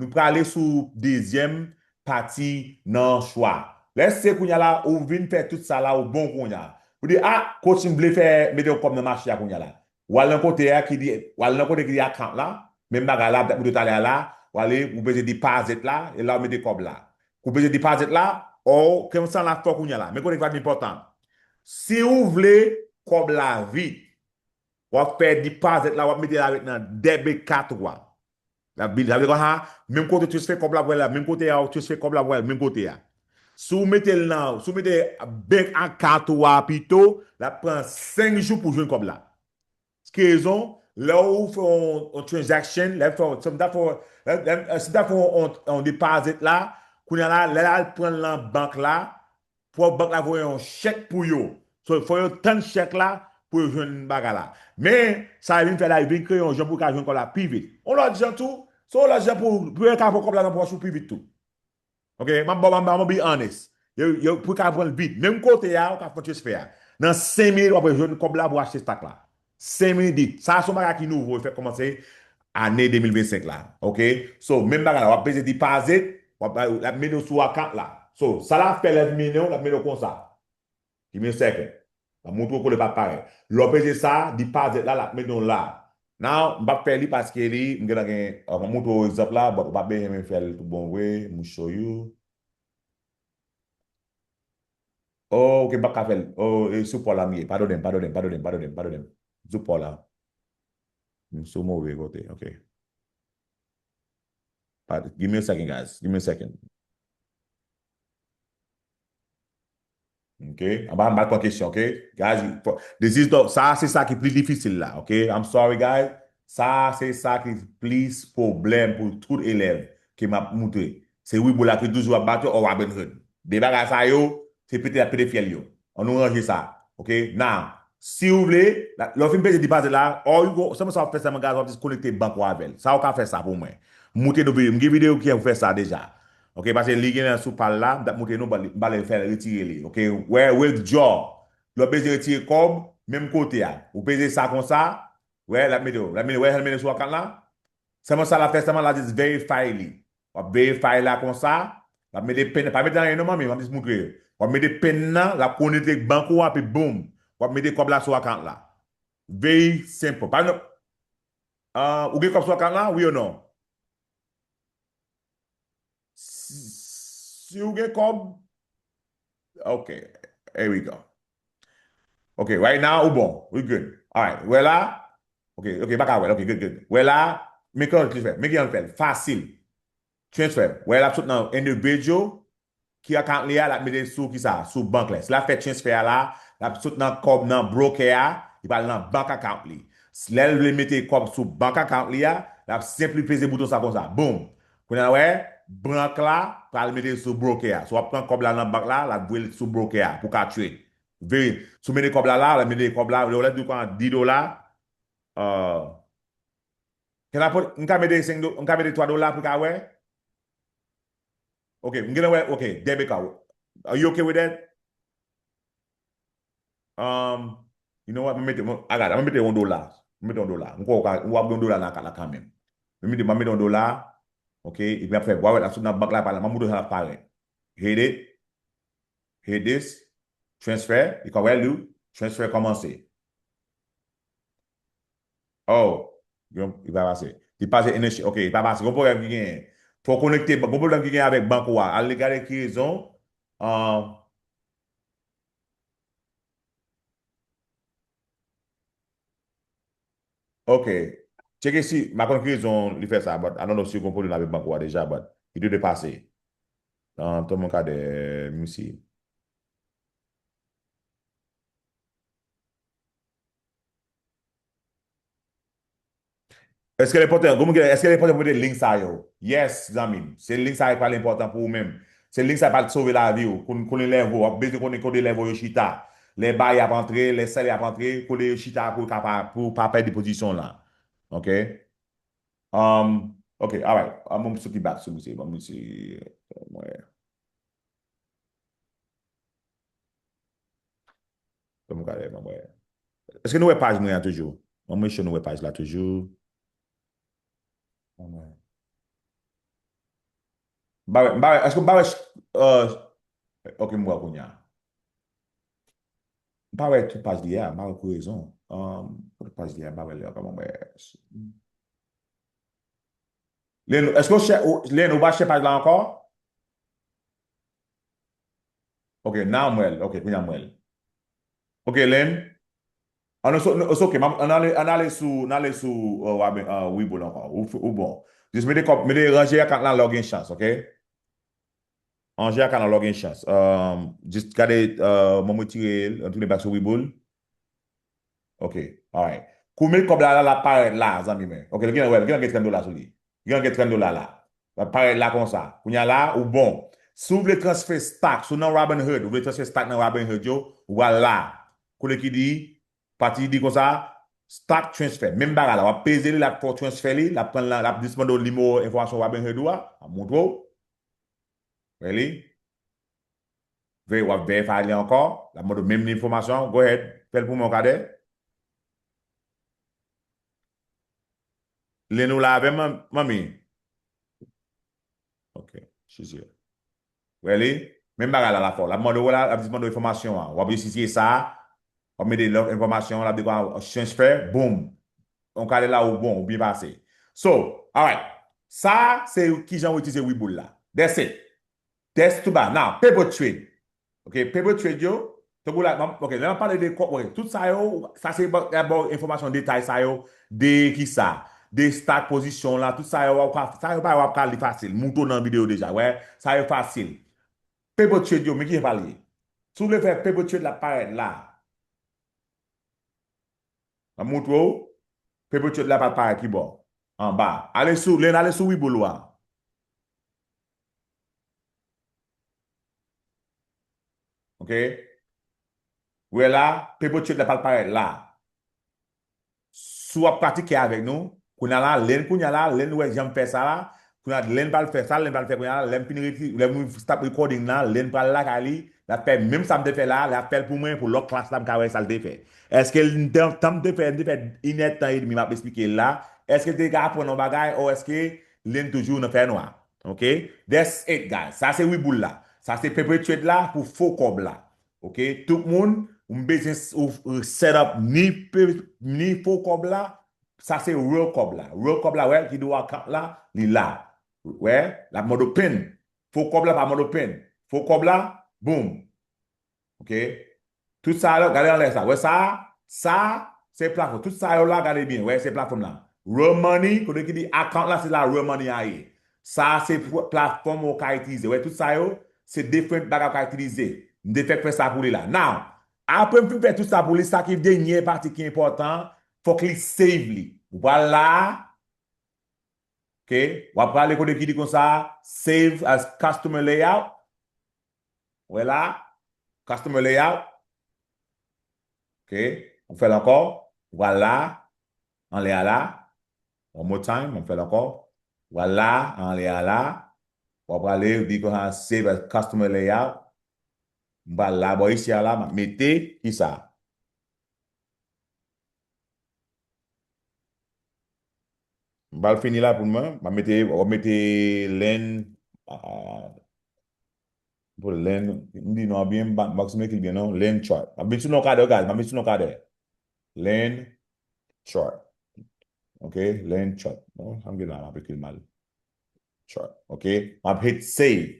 nou prale sou dezyèm pati nan chwa. Lè se kounye a la, ou vin fè tout sa la, ou bon kounye a. Ou di, ah, coach, m vle fè, mete yon kòb nan mache a kounye a la. W al nan kote a ki di, w al nan kote ki di account la, menm bagay la, m t ap montre w talè a la, w ale, ou peze deposit la, e la w mete kòb la. Ou peze deposit la, o, konsa la fò kounye a la. Men kote ki va enpòtan. Si ou vle kòb la vit, w ap fè deposit la, w ap mete l avèk nan debit card ou a. L ap vin, sa vle di konsa, menm kote w transfè kòb la pou al la, menm kote a, w transfè kòb la pou al menm kote a. Si w mete l nan, si w mete bank account ou a pito, l ap pran senk jou pou jwenn kòb la. Ki rezon, lè w fè yon, yon transaction, lè w fè, si w ta fè, lè, lè, si w ta fè yon, yon, yon deposit la, kounye a la, lè l al pran l nan bank la, fò bank la voye yon chèk pou yo. So, fò yo tann chèk la pou yo jwenn bagay la. Men, sa yo vin fè la, yo vin kreye yon jan pou yo ka jwenn kòb la pi vit. Yon lòt jan tou, se yon lòt jan pou, pou yo ka pran kòb la nan pòch ou pi vit tou. Ok, m ap ba w, m ap, m ap be honest. Yo, yo, pou yo ka pran l vit. Menm kote a, ou ka fè transfè a. Nan senk minit, w ap jwenn kòb la pou achte stock la. Senk minit. Sa a se yon bagay ki nouvo, e fèk kòmanse ane de mil vennsenk la. Ok? So, menm bagay la, w ap peze deposit, w ap, l ap mete w sou account la. So, sa l ap fè lè l vin mennen w, l ap mennen w konsa. Give me a second. M ap montre w kote l ap parèt. Lè w peze sa, deposit la, l ap mennen w la. Now, m p ap fè li paske li, m gentan gen, uh, m ap montre w egzanp la, but ou pa bezwen fè l tout bon vre, m show you. Oh, ok, m p ap ka fè l. Oh, e sou Paul la m ye. Padone m, padone m, padone m, padone m, padone m. Sou Paul la. M sou move kote, ok. Pa, give me a second, guys. Give me a second. Ok? Anba, m pral pran kesyon, ok? Guys, for, this is the, sa se sa ki pli difisil la, ok? I'm sorry, guys. Sa se sa ki plis pwoblèm pou tout elèv ke m ap moutre. Se Weibo la ki toujou ap bat yo, or Robinhood. De bagay sa yo, se pete ap pete fyèl yo. Ann nou ranje sa. Ok? Now, si w vle, la, lè w fin peze deposit la, or you go, sèlman sa w ap fè sèlman, guys, w ap just konekte bank ou avè l. Sa w ka fè sa pou mwen. Moute nou videyo. M gen videyo ki fè sa deja. Ok, paske li gen nan sou Paul la, m t ap moute nou, m pale fè l retire li. Ok, wè, withdraw. Lè w peze retire kòb, menm kote a. Ou peze sa konsa, wè, l ap mete, l ap mete, wè, l ap mete sou account la. Sèlman sa l ap fè, sèlman l ap just verify li. W ap verify la konsa, l ap mete pin, pa mete anyen non, manmi, m ap just moutre. W ap mete pin nan, l ap konekte ak bank ou a, epi boom, w ap mete kòb la sou account la. Very simple. Pa non, ah, ou gen kòb sou account la, wi ou non? Si, si ou gen kòb, ok, here we go. Ok, right now, ou bon, we good. Alright, wè la, ok, ok, pa ka wè, ok, good, good. Wè la, men kòman ki fè, men ki jan fè l, fasil. Transfer, wè l ap sot nan individual, ki account li a, l ap mete sou kisa? Sou bank la. Si l ap fè transfer a la, l ap sot nan kòb nan broker a, li pral nan bank account li. Lè l vle mete kòb sou bank account li a, l ap senpli peze bouton sa konsa. Boom! Kounye a wè, bank la pral mete sou broker a. So w ap pran kòb la nan bank la, l ap voye l sou broker a pou ka trade. Veye, si w mete kòb la la, l ap mete kòb la, lè w lè di w pran dis dola, uh, can I put, m ka mete senk do, m ka mete twa dola pou ka wè? Ok, m genlè wè, ok, debit card. Are you okay with that? Um, you know what? Mwen mete, mwen, I got it. Mwen mete yon dola. Mwen mete yon dola. Mwen kwè w ka, w ap gen yon dola nan kat la kanmenm. Mwen mete, mwen mete yon dola. Ok, epi ap fè, w a wè l ap sot nan bank la, pa la, mwen montre w sa l ap parèt. Hit it. Hit this. Transfer. Li ka wè li. Transfer kòmanse. Oh, li pa pase. Li pase enerji. Ok, li pa pase. Gon pwoblèm ki genyen. Fò w konekte, gon pwoblèm ki genyen avèk bank ou a. Al gade ki rezon. Ah, ok. Tcheke si, m pa konn ki rezon li fè sa, but I don't know si gon pwoblèm avèk bank ou a deja, but li dwe te pase. Ah, tout moun ka de, let me see. Èske l enpòtan? Gon moun ki, èske l enpòtan pou mete link sa yo? Yes, zanmi m. Se link sa yo ki pral enpòtan pou ou menm. Se link sa yo pral sove lavi w. Konnen, konnen level, w ap bezwen konnen kote level yo chita. Lè bay ap antre, lè sell ap antre, kote yo chita pou w ka pa, pou w pa pèdi pozisyon w lan. Ok? Um, ok, alright. An, bon, m soti back sou misye. Bon, misye, mwen. Ban m gade, ban m wè. Èske nou wè paj mwen an toujou? Ban m make sure nou wè paj la toujou. Ban m wè. M pa wè, m pa wè, èske m pa wè, euh, ok, m wè kounye a. M pa wè tout paj li a, m pa wè pou rezon. Um, tout paj li a, m pa wè li ankò, ban m wè. Len, èske w chè, ou, Len, ou pa chè paj la ankò? Ok, now m wè l. Ok, kounye a m wè l. Ok, Len. An, it's okay, m ap, ann ale, ann ale sou, ann ale sou, uh, Robin, uh, Webull ankò. Ou, ou bon. Jis mete kòb, mete ranje account la lè w gen chans, ok? Ranje account la lè w gen chans. Um, jis gade, uh, mwen retire l, m tounen back sou Webull. Ok, alright. Kou mete kòb la, la, l ap parèt la, zanmi mwen. Ok, l gen, wè, l gen, gen trant dola sou li. L gen, gen trant dola la. L ap parèt la konsa. Kounye a la, ou bon. Si w vle transfer stock, si w nan Robinhood, ou vle transfer stock nan Robinhood yo, ou pral la. Kote ki di, pati di konsa, stock transfer. Menm bagay la, w ap peze li, l ap fè w transfer li, l ap pran l, l ap jis mande w nimewo enfòmasyon Robinhood ou a, l ap montre w. Really? Ve, w ap verify li ankò. L ap mande w menm enfòmasyon an. Go ahead. Fè l pou mwen, Kadè. Lin ou la avè m, manmi? Ok, she's here. Really? Menm bagay la, l ap fè w. L ap mande w la, l ap jis mande w enfòmasyon an. W ap jis eseye sa. W ap mete lòt enfòmasyon, l ap di w transfer, boom. Yon Kadè la ou bon, ou byen pase. So, alright. Sa, se kijan w itilize Webull la. That's it. That's too bad. Now, paper trade. Ok, paper trade yo, tankou la, m ap, ok, lè m ap pale de kòb, ok, tout sa yo, sa se ba, ba w enfòmasyon detay sa yo, de kisa, de stock pozisyon la, tout sa yo, w ap ka, sa yo pa w ap ka li fasil. Mouton nan videyo deja, wè, sa yo fasil. Paper trade yo, men kijan pa l ye. Si w vle fè paper trade la parèt la, m ap montre w, paper trade la pa parèt ki bò? Anba. Ale sou, Len, ale sou Webull ou a. Ok? Ou wè la, paper trade la pa parèt la. Si w ap pratike avèk nou, kounye a la, Len, kounye a la, Len wè jan m fè sa la, kounye a Len pral fè sa, Len pral fè kounye a la, lè m fin reti, lè m stop recording la, Len pral lakay li, l ap fè menm sa m te fè la, l ap fè l pou mwen, pou lòt klas la, m ka wè sa l te fè. Èske l, tan, tan m te fè, m te fè inèdtan edmi, m ap esplike l la, èske l te ka aprann yon bagay, o èske Len toujou nan fènwa? Ok? That's it, guys. Sa se Webull la. Sa se paper trade la pou fo kòb la. Ok? Tout moun, ou bezwen s-, ou, ou set up ni pe-, ni fo kòb la, sa se real kòb la. Real kòb la, wè, ki do account la, li la. Wè, l ap mande w pin. Fo kòb la pa mande w pin. Fo kòb la, boom. Ok? Tout sa yo, gade anlè sa. Wè sa? Sa, se plafon. Tout sa yo la, gade byen. Wè, se plafon la. Real money, kote ki di account la, se la real money a ye. Sa, se pl-, plafòn ou ka itilize. Wè, tout sa yo, se different bagay ou ka itilize. M te fèk fè sa pou li la. Now, apre m fin fè tout sa pou li, sa ki dènye pati ki enpòtan, fòk li save li. Ou pral la, ok? W ap prale kote ki di konsa, save as customer layout. Wè la, customer layout. Ok, ou fè l ankò. Ou pral la, anlè a la. One more time, m fè l ankò. Ou pral la, anlè a la. W ap prale, ou di konsa save as customer layout. M pral la, bò isi a la, m ap mete, kisa? M pral fini la pou mwen. M ap mete, w ap mete Len, ah, pou Len, m di non an byen, m pa, m pa ekri l byen non, Len Chart. M ap vin sou non Kadè, guys, m ap vin sou non Kadè. Len Chart. Ok, Len Chart. Bon, sa m gen la, m ap ekri l mal. Chart. Ok, m ap hit save.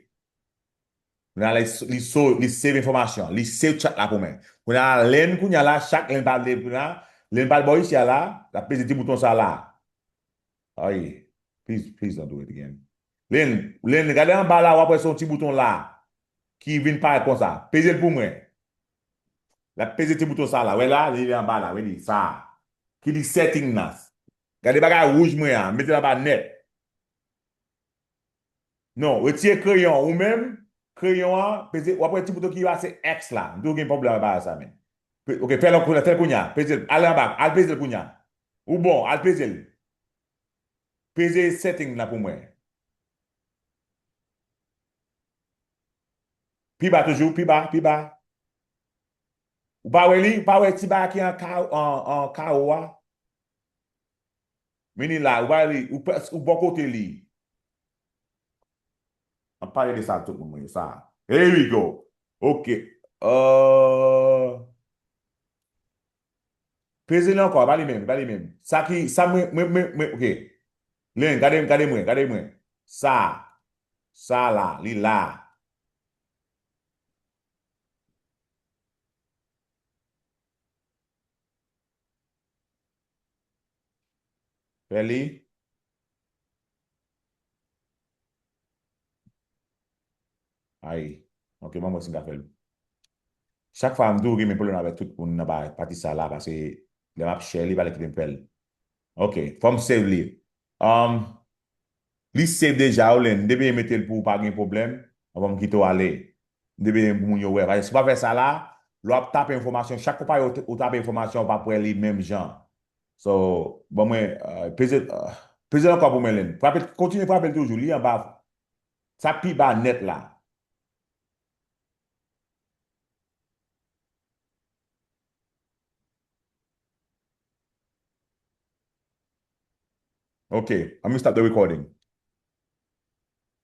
Kounye a la, li, li so, li save enfòmasyon. Li save chat la pou mwen. Kounye a la, Len, kounye a la, chak Len pale, kounye a la, Len pale bò isi a la, l ap peze ti bouton sa la. Ay, please, please don't do it again. Len, Len, gade anba la, w ap wè se yon ti bouton la ki vin parèt konsa. Peze l pou mwen. L ap peze ti bouton sa la. Wè la, li anba la, wè li, sa. Ki di setting nan. Gade bagay wouj mwen an, mete l anba nèt. Non, retire kreyon ou menm, kreyon an, peze, w ap wè ti bouton ki pase X la. M toujou gen pwoblèm ak bagay sa, men. Pe-, ok, fè l kounye a, fè l kounye a. Peze l, al anba, al peze l kounye a. Ou bon, al peze l. Peze setting la pou mwen. Pi ba toujou, pi ba, pi ba. Ou pa wè li? Ou pa wè ti bagay ki an ka-, an, an kawo a? Vini la, ou pa li, ou pa, ou bò kote li. An pale de sa tout moun mwen sa. Here we go. Ok. Euh, peze li ankò, pa li menm, pa li menm. Sa ki, sa mwen, mwen, mwen, mwen, ok. Len, gade, gade mwen, gade mwen. Sa, sa la, li la. Fè li. Ay, ok, ban m wè si m ka fè l. Chak fwa m toujou gen menm pwoblèm avèk tout moun nan pa- pati sa la, paske lè m ap share li, pa lè kite m fè l. Ok, fò m save li. Um, li save deja, Olen. M te byen mete l pou ou pa gen pwoblèm. Anvan m kite w ale. M te byen pou moun yo wè. Paske si w pa fè sa la, lè w ap tape enfòmasyon, chak konpayi ou t- ou tape enfòmasyon, ou p ap wè li menm jan. So, ban mwen, uh, peze, uh, peze l ankò pou mwen, Len. Frape, kontinye frape l toujou. Li anba. Sa pi ba nèt la. Ok, I'm gonna stop the recording.